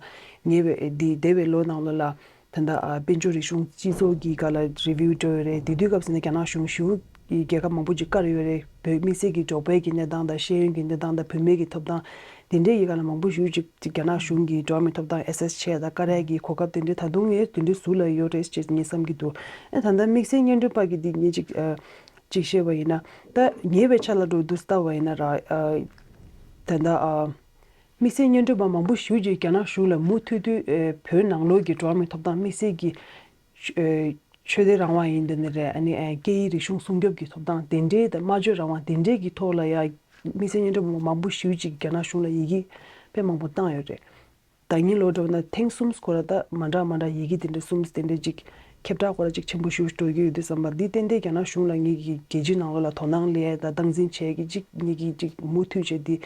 ཉེ་བའི་འདི་འདས་པའི་ལོ་ནང་ལོགས་ལ་ད་ལྟ་ཨ་དཔལ་འབྱོར་རིག་གཞུང་སྤྱི་ཚོགས་ཀྱི་སྒང་ལ་review འགྲོ་ཡོད་རེད། དེ་དུས་སྐབས་སུ་ནི་རྒྱ་ནག་གཞུང་ཞེ་པོ་གི་རྒྱལ་ཁབ་མང་པོ་ཅིག་བཀར་ཡོད་རེད། བོད་དམིགས་བསལ་གྱི་འབྲོག་པའི་གི་གནས་སྟངས་དང་ཤེས་ཡོན་གྱི་གནས་སྟངས་དང་བུད་མེད་ཀྱི་ཐོབ་ཐང་དེ་འདྲའི་ཡི་ག་ལ་མང་པོ་ཞེ་པོ་ཅིག་ཅིག་རྒྱ་ནག་གཞུང་གིས་འགྲོ་བ་མིའི་ཐོབ་ཐང་access བྱས་དང་བཀར་ཡ་གི་གོ་སྐབས་དེ་འདྲའི་ད་དུང་ངས་དེ་འདྲའི་ཟུར་ལ་ཡོད་རེད་ཅེས་ངས་བསམ་གྱི་འདུག་ཨེ་ད་ལྟ་དམིགས་བསལ་སྙན་སྒྲོན་པ་གི་འདི་ངས་ཅིག་ཨ་ཅིག་བཤད་པ་ཡིན་ན་ད་ཉེ་བའི་ཆར་ལ་འགྲོ་དུས་ལྟ་བ་ཡིན་ན་ར་ཨ་ད་ལྟ་ཨ་དམིགས་བསལ་སྙན་སྒྲོན་པ་མང་པོ་ཞེ་པོ་ཅིག་རྒྱ་ནག་གཞུང་ལ་མུ་མཐུད་དུ་ཨེ་བོད་ནང་ལོགས་ཀྱི་འགྲོ་བ་མིའི་ཐོབ་ཐང་དམིགས་བསལ་གྱི་ཨེ་ཆོས་དད་རང་དབང་ཡིན་དེ་ནི་རེད། ཨ་ནི་ཨེ་སྐད་ཡིག་རིག་གཞུང་སྲུང་སྐྱོབ་ཀྱི་ཐོབ་ཐང་དེ་འདྲའི་དང་སྨྲ་བརྗོད་རང་དབང་དེ་འདྲའི་གི་ཐོག་ལ་ཡ་དམིགས་བསལ་སྙན་སྒྲོན་པ་མང་པོ་ཞེ་པོ་ཅིག་རྒྱ་ནག་གཞུང་ལ་ཡི་གེ་དཔེ་མང་པོ་བཏང་ཡོད་རེད། ད་ངའི་ལོ་འགྲོ་ན་ཐེངས་གསུམ་སྐོར་ལ་ད་མ་འདྲ་མ་འདྲ་ཡི་གེ་དེ་འདྲ་གསུམ་དེ་འདྲ་ཅིག་ཁྱབ་བསྒྲགས་སྐོར་ཅིག་ཆེན་པོ་ཞེ་པོ་འགྲོ་གི་ཡོད་དུས་ཙམ་པ་འདི་ཏན་ཏན་རྒྱ་ནག་གཞུང་ལ་ངེད་ཀྱི་རྒྱལ་སྤྱིའི་ནང་ལོགས་ལ་དོ་སྣང་སླེབས་ཡ་ད་སྟངས་འཛིན་བྱེད་ཀྱི་ཅིག་ངེད་ཀྱི་ཅིག་མུ་མཐུད་བྱས་འདི་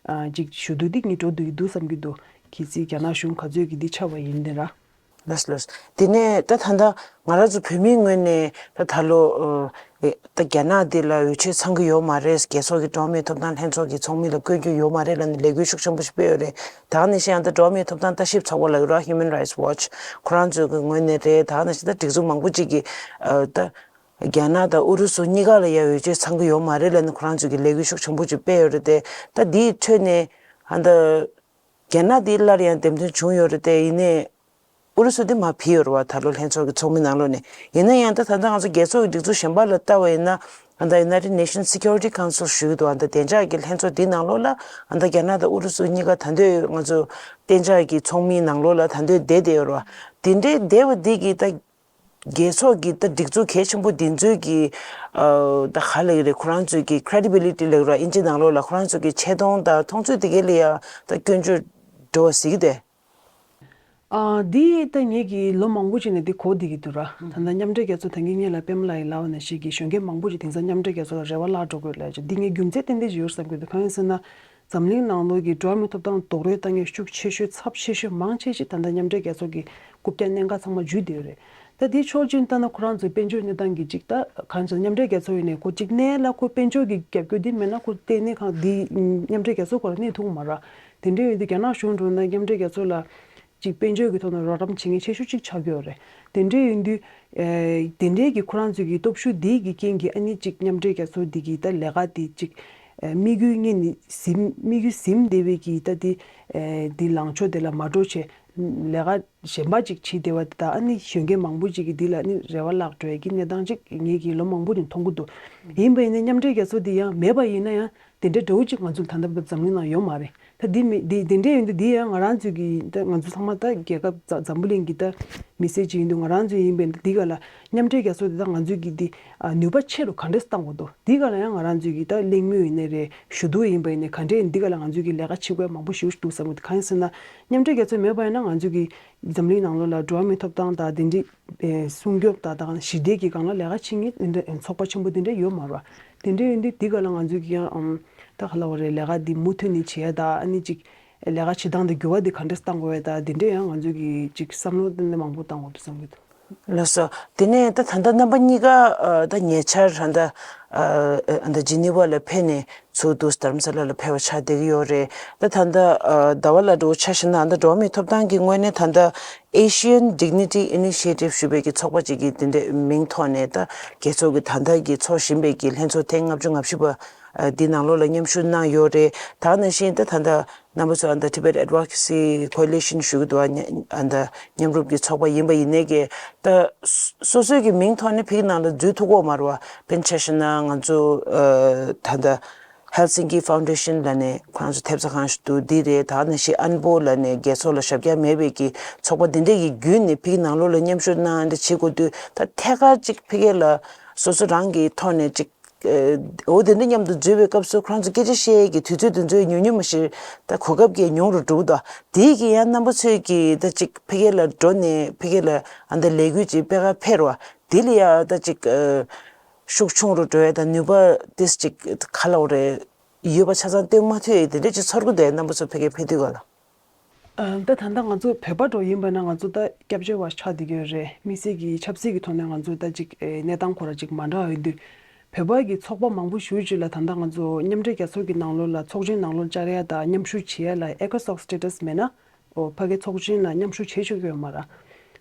ཨ་ཅིག་ཞུ་འདོད་འདི་ངས་འགྲོ་འདོད་ཀྱི་འདུག་བསམ་གྱི་འདུག་གལ་སྲིད་རྒྱ་ནག་གཞུང་ག་ཚོད་ཀྱི་འདི་ཆགས་པ་ཡིན་ཏེ་ར། ལགས་ལགས། དེ་ནས་ད་ད་ལྟ་ང་རང་ཚོ་བོད་མིའི་ངོས་ནས་ད་ད་ལོ་ཨ་ད་རྒྱ་ནག་འདི་ལ་འོས་ཆོས་ཚང་གི་ཡོད་མ་རེད། རྒྱལ་ཚོགས་ཀྱི་འགྲོ་བ་མིའི་ཐོབ་ཐང་ལྷན་ཚོགས་ཀྱི་ཚོགས་མི་ལ་བསྐོ་རྒྱུ་ཡོད་མ་རེད་ལབ་ནས་ལས་འགུལ་ཤུགས་ཆེན་པོ་ཞིག་སྤེལ་ཡོད་རེད། ད་ག་ནང་བཞིན་ཡང་ད་འགྲོ་བ་མིའི་ཐོབ་ཐང་ལྟ་ཞིབ་ཚོགས་པ་ལབ་ཡོད་ར། Human Rights Watch ཁོ་རང་ཚོའི་གི་ངོས་ནས་རེད། ད་ག་ནང་བཞིན་ད་སྒྲིག་འཛུགས་མང་པོ་ཅིག་གིས་ཨ་ད་རྒྱ་ནག་དང་ཨུ་རུ་སུ་གཉིས་ཀ་ལ་ཡང་འོས་ཆོས་ཚང་གི་ཡོད་མ་རེད་ལབ་ནས་ཁོ་རང་ཚོའི་གི་ལས་འགུལ་ཤུགས་ཆེན་པོ་ཅིག་སྤེལ་ཡོད་རེད་དེ། ད་འདིའི་ཁྲོད་ནས་ཨ་ད་རྒྱ་ནག་འདི་སླར་ཡང་འདེམས་ཐོན་བྱུང་ཡོད་རེད་དེ། ཡིན་ནའི་ཨུ་རུ་སུ་འདི་མར་ཕུད་ཡོད་རེད་བ། ད་ལོ་ལྷན་ཚོགས་ཀྱི་ཚོགས་མི་ནང་ལོགས་ནས། ཡིན་ན་ཡང་ད་ད་ལྟ་ང་ཚོ་རྒྱལ་ཚོགས་ཀྱི་སྒྲིག་འཛུགས་གཞན་པ་ལ་ལྟ་བ་ཡིན་ན་ཨ་ད་United Nations Security Council ཞུ་གི་འདུག་ཨ་ད་བདེ་འཇགས་ཀྱི་ལྷན་ཚོགས་འདི་ནང་ལོགས་ལ་ཨ་ད་རྒྱ་ནག་དང་ཨུ་རུ་སུ་གཉིས་ཀ་ད་འདོད་ང་ཚོ་གཏན་འཇགས་ཀྱི་ཚོགས་མིའི་ནང་ལོགས་ལ་ད་འདོད་བསྡད་བསྡད་ཡོད་རེད་བ། དེ་འདྲའི་བསྡད་པ་འདི་གིས་ད་རྒྱལ་ཚོགས་ཀྱི་ད་སྒྲིག་འཛུགས་གལ་ཆེན་པོ་འདི་ཚོའི་གི་ཨ་ད་ག་ལབ་ཀྱི་རེད། ཁོ་རང་ཚོའི་གི་credibility ལབ་ཀྱི་རེད་བ། ཨིན་ཇི་ནང་ལོགས་ལ་ཁོ་རང་ཚོའི་གི་ཆེ་མཐོང་དང་མཐོང་ཚུལ་དེ་གའི་ལ་ཡ་ད་སྐྱོན་བརྗོད་འགྲོ་བ་ཟེར་གི་དེ། ཨ། འདི་ད་ངེད་ཀྱིས་ལོ་མང་པོ་ཅིག་ནས་འདི་གོ་བསྡད་ཀྱི་འདུག་ར། ད་ལྟ་མཉམ་འབྲེལ་རྒྱལ་ཚོགས་ད་གིན་ངེད་ལ་པད་མ་ལགས་ཀྱིས་ལབ་པ་ནང་བཞིན་གྱི་གཞོན་སྐྱེས་མང་པོ་ཅིག་དེང་སང་མཉམ་འབྲེལ་རྒྱལ་ཚོགས་ལ་རེ་བ་བརླག་འགྲོ་གི་ཡོད་ལབ་ཅིག་འདི་ངས་རྒྱུ་མཚན་ཏན་ཏན་ཅིག་ཡོད་བསམ་གྱི་འདུག་གང་ཡིན་ཟེར་ན། འཛམ་གླིང་ནང་ལོགས་ཀྱི་འགྲོ་བ་མིའི་ཐོབ་ཐང་རྡོག་རོལ་བཏང་མཁན་ཤུགས་ཆེ་ཤོས་ཚབས་ཆེ་ཤོས་མང་ཆེ་ཤོས་ད་ལྟ་མཉམ་འབྲེལ་རྒྱལ་ཚོགས་ཀྱི་རྐུབ་བཀྱག་གནད་འགག་ཚང་མ་འཇུས་བསྡད་ཡོད་རེད། ད་དེའི་ཕྱོགས་གཅིག་ནས་ལྟ་ན་ཁོ་རང་ཚོའི་དཔལ་འབྱོར་གནས་སྟངས་ཀྱི་གཅིག་ད་གང་ཅི་མཉམ་འབྲེལ་རྒྱལ་ཚོགས་ཡིན་ནའི་ཁོ་གཅིག་གནས་ལ་ཁོ་དཔལ་འབྱོར་གྱི་རྒྱབ་སྐྱོར་འདི་མེད་ན་ཁོ་ལྟེ་གནས་ཁང་འདི་མཉམ་འབྲེལ་རྒྱལ་ཚོགས་སྐོར་ལ་གནས་ཐུབ་ཀྱི་མ་རེད། དེ་འདྲ་ཡིན་དུས་རྒྱ་ནག་གཞུང་འགྲོ་ན་མཉམ་འབྲེལ་རྒྱལ་ཚོགས་ལ་གཅིག་དཔལ་འབྱོར་གྱི་ཐོག་ནས་རོགས་རམ་བྱེད་མཁན་ཆེ་ཤོས་གཅིག་ཆགས་ཀྱི་ཡོད་རེད། དེ་འདྲ་ཡིན་དུས། ཨེ། དེ་འདྲའི་གི་ཁོ་རང་ཚོའི་གི་སྟོབས་ཤུགས་འདིའི་གི་རྐྱེན་གྱིས་ཨ་ནི་གཅིག་མཉམ་འབྲེལ་རྒྱལ་ཚོགས་འདི་གི་ད་ལས་ཀ་འདི་གཅིག་ཨེ། དམིགས་ཡུལ་གཉེར་ནས་ཟིན་དམིགས་ཡུལ་ཟིན་བསྡད་པའི་གི་ད་འདི་ཨེ། འདི་ལངས་ཕྱོགས་དེ་ལ་མ་འགྲོ་བྱས་ལས་ཀ་གཞན་པ་ཅིག་བྱེད་བསྡད་པ་དེ་དག་ཨ་ནི་གཞོན་སྐྱེས་མང་པོ་ཅིག་གིས་འདི་ལ་ཨ་ནི་རེ་བ་བརླག་འགྲོ་ཡ་གི་གནས་སྟངས་ཅིག་ངེད་ཀྱིས་ལོ་མང་པོ་ནས་མཐོང་གི་འདུག་ཡིན་པ་ཡིན་ན་མཉམ་འབྲེལ་རྒྱལ་ཚོགས་འདི་ཡང་མེད་པ་ཡིན་ན་ཡང་། དེ་འདྲའི་འདྲ་བོ་གཅིག་ང་ཚོ་ད་ལྟ་འཛམ་གླིང་ནང་ཡོད་མ་རེད། ད་འདི་མི་འདི་འདི་འདྲའི་ཡོད་འདུག་འདི་ཡང་ང་རང་ཚོའི་གི་ད་ང་ཚོ་ཚང་མ་ད་རྒྱལ་ཁབ་འཛམ་འཛམ་བུ་གླིང་གི་ད་མི་སེར་ཅིག་ཡིན་དུས་ང་རང་ཚོ་ཡིན་པས་འདི་ག་ལ་མཉམ་འབྲེལ་རྒྱལ་ཚོགས་འདི་ད་ང་ཚོའི་གི་འདི་ཨ་ནུས་པ་ཆེ་རུ་ག་འདྲས་བཏང་དགོས་འདུག་འདི་ག་ལ་ཡང་ང་རང་ཚོའི་གི་ད་གླེང་མོལ་ཡིན་ནའི་རེད། ཞུ་གཏུག་ཡིན་པ་ཡིན་ནའི་ག་འདྲས་འདི་ག་ལ་ང་ཚོའི་གི་ལས་ཀ་བྱེད་དགོས་མང་པོ་ཞིག་འདུག་བསམ་གི་འདུག་གང་ཡིན་ཟེར་ན་མཉམ་འབྲེལ་རྒྱལ་ཚོགས་མེད་པ་ཡིན་ན་ང་ཚོའི་གི་འཛམ་གླིང་ནང་ལོགས་ལ་འགྲོ་བ་མིའི་ཐོབ་ཐང་དང་དེ་འདྲའི་ཨེ། སྲུང་སྐྱོབ་དང་དང་ཞི་བདེ་གི་སྒང་ལ་ལས་ཀ་བྱེད་མཁན་འདི་འདྲ་ཚོགས་པ་ཆེན་པོ་འདི་འདྲ་ཡོད་མ་རེད་བ། དེ་འདྲ་ཡིན་དུས་འདི་ག་ལ་ང་ཚོས་ཀྱི་ཡང་ཨམ། ད་ག་ལབ་དགོས་རེད། ལས་ཀ་འདི་མུ་མཐུད་ནས་བྱེད་ཡ་དང་ཨ་ནི་ཅིག་ལས་ཀ་བྱེད་སྟངས་འདི་འགྱུར་བ་འདི་ག་འདྲས་གཏང་དགོས་ཡ་དང་དེ་འདྲ་ཡང་ང་ཚོས་ཀྱི་ཅིག་བསམ་བློ་འདི་འདྲ་མང་པོ་གཏང་དགོས་འདུག་བསམ་གྱི་འདུག་ལགས་སོ། དེ་ནས་ད་ད་ལྟ་རྣམ་པ་གཉིས་ཀ་ཨ། ད་ཉེ་ཆར་ད་ལྟ་ཨ། ཨ། ད་ཇི་ནི་ཝ་ལ་ཕེབས་ནས་ཚུར་དུ་དྷ་རམ་ས་ལ་ལ་ཕེབས་པ་ཆགས་བསྡད་ཀྱི་ཡོད་རེད། ད་ད་ལྟ་ཨ། ཟླ་བ་ལ་འགྲོ་ཆ་བཞག་ན་ད་འགྲོ་བ་མིའི་ཐོབ་ཐང་གི་ངོས་ནས་ད་ལྟ་Asian Dignity Initiative ཞུ་བའི་གི་ཚོགས་པ་ཅིག་གི་དེ་འདྲའི་མིང་ཐོག་ནས་ད་རྒྱལ་ཚོགས་ཀྱི་ད་ལྟ་གི་ཚོགས་བཞིན་པའི་གི་ལྷན་ཚོགས་ཐེངས་ལྔ་བཅུ་ང་བཞི་པ་ཨ། འདི་ནང་ལོགས་ལ་མཉམ་ཞུགས་གནང་ཡོད་རེད། ད་ནང་བཞིན་ད་ད་ལྟ་རྣམ་པ་ཚོ་ཨ་ད་Tibet Advocacy Coalition ཞུ་གི་འདུག་ཨ་ཉ་ཨ་ད་མཉམ་རུབ་ཀྱི་ཚོགས་པ་ཡིན་པ་ཡིན་ནའི་གི་ད་སོ་སོའི་གི་མིང་ཐོག་ནས་ཕ་གི་ནང་ལ་འཛུལ་ཐུབ་ཀྱི་ཡོད་མ་རེད་བ། དཔེར་ན་ཆ་བཞག་ན་ང་ཚོ་ཨ་ད་ད་Helsinki Foundation ལབ་ནས་ཁོ་རང་ཚོ་ཐེབས་རྩ་ཁང་ཞིག་འདུག་འདི་རེད། ད་ནང་བཞིན་ཨན་པོ་ལབ་ནས་རྒྱལ་ཚོགས་ལ་ཞབས་འདེགས་མེད་པའི་གི་ཚོགས་པ་འདི་འདྲས་ཀྱི་བརྒྱུད་ནས་ཕ་གི་ནང་ལོགས་ལ་མཉམ་ཞུགས་གནང་འདྲ་བྱེད་དགོས་དུས་ད་ཐད་ཀར་ཅིག་ཕ་གི་ལ་སོ་སོ་རང་གི་ཐོག་ནས་ཅིག་ཨེ། འོ་དེ་འདྲ་མཉམ་དུ་འཛུལ་བའི་སྐབས་སུ་ཁོ་རང་ཚོ་སྐད་ཆ་བཤད་ཡས་ཀྱི་དུས་ཚོད་དེ་ཚོ་ཉུང་ཉུང་མ་གཞི་ད་གོ་སྐབས་ཀྱི་ཉུང་རུ་འགྲོ་གི་འདུག་དེའི་གི་ཡང་རྣམ་པ་ཚོས་ཀྱི་ད་ཅིག་ཕ་གི་ལ་འགྲོ་ནས་ཕ་གི་ལ་ཨ་འདི་ལས་འགུལ་ཅིག་སྤེལ་ག་ཕེབས་རོགས་དེ་ལ་ཡང་ད་ཅིག་ཨེ། ཤུགས་ཆུང་རུ་འགྲོ་ཡས་ད་ནུས་པ་ཏིས་ཅིག་ག་ལབ་དགོས་རེད། ཡོད་པ་ཆ་ཚང་སྟོན་མ་ཐུབ་ཡས་དེ་འདྲ་ཅིག་ཚོར་གི་འདུག་རྣམ་པ་ཚོ་ཕ་གི་ཕེབས་དུས་ག་ལ། ཨ། ད་ད་ལྟ་ང་ཚོ་བོད་པ་འདྲ་ཡིན་པ་ན་ང་ཚོ་ད་སྐྱབས་བཅོལ་བ་ཆགས་བསྡད་ཀྱི་ཡོད་རེད། དམིགས་བསལ་གྱི་ཆབ་སྲིད་ཀྱི་ཐོག་ནས་ང་ཚོ་ད་ཅིག་ཨེ། གནས་སྟངས་ཁོ་རང་ཅིག་མ་འདྲ་བ་ཡོད་དུས། བོད་པ་གི་ཚོགས་པ་མང་པོ་ཞེ་ཅིག་ལ་ད་ལྟ་ང་ཚོ་མཉམ་འབྲེལ་རྒྱལ་ཚོགས་ཀྱི་ནང་ལོགས་ལ་ཚོགས་ཆེན་ནང་ལོགས་བཅར་ཡ་དང་མཉམ་ཞུགས་བྱེད་ཡ་ལ་ECOSOC status མེད་ན། ཨོ། ཕ་གི་ཚོགས་ཆེན་ལ་མཉམ་ཞུགས་བྱེད་ཆོག་གི་ཡོད་མ་རེད།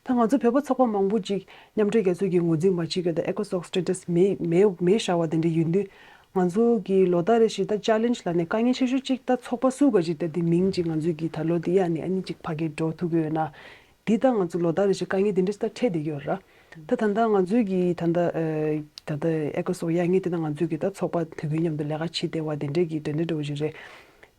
ད་ང་ཚོ་བོད་པ་ཚོགས་པ་མང་པོ་ཅིག་མཉམ་འབྲེལ་རྒྱལ་ཚོགས་ཀྱིས་ངོས་འཛིན་མ་བྱེད་ཀྱི་ད་ECOSOC status མེད་མེད་མེད་བཞག་པ་དེ་འདྲ་ཡིན་དུས། ང་ཚོ་གི་ལོ་ལྟར་རེ་བཞིན་ད་challenge ལབ་ནས་དཀའ་ངལ་ཆེ་ཤོས་ཅིག་ད་ཚོགས་པ་སུ་ག་ཅིག་ད་དེ་མིང་ཅིག་ང་ཚོ་གི་ད་ལོ་འདི་ཡ་ནས་ཨ་ནི་ཅིག་ཕ་གིར་འགྲོ་ཐུབ་ཀྱི་ཡོད་ན། འདི་ད་ང་ཚོ་ལོ་ལྟར་རེ་བཞིན་དཀའ་ངལ་དེ་འདྲ་ད་འཕྲད་བསྡད་ཀྱི་ཡོད་ར། ད་ད་ལྟ་ང་ཚོའི་གི་ད་ལྟ་ཨ་ད་ལྟ་ECOSOC ཡ་ངས་དེ་ད་ང་ཚོའི་གི་ད་ཚོགས་པ་དེ་གུའི་མཉམ་དུ་ལས་ཀ་བྱེད་བསྡད་པ་དེ་འདྲས་ཀྱི་དེ་འདྲས་འདྲ་བོ་ཞིག་རེད།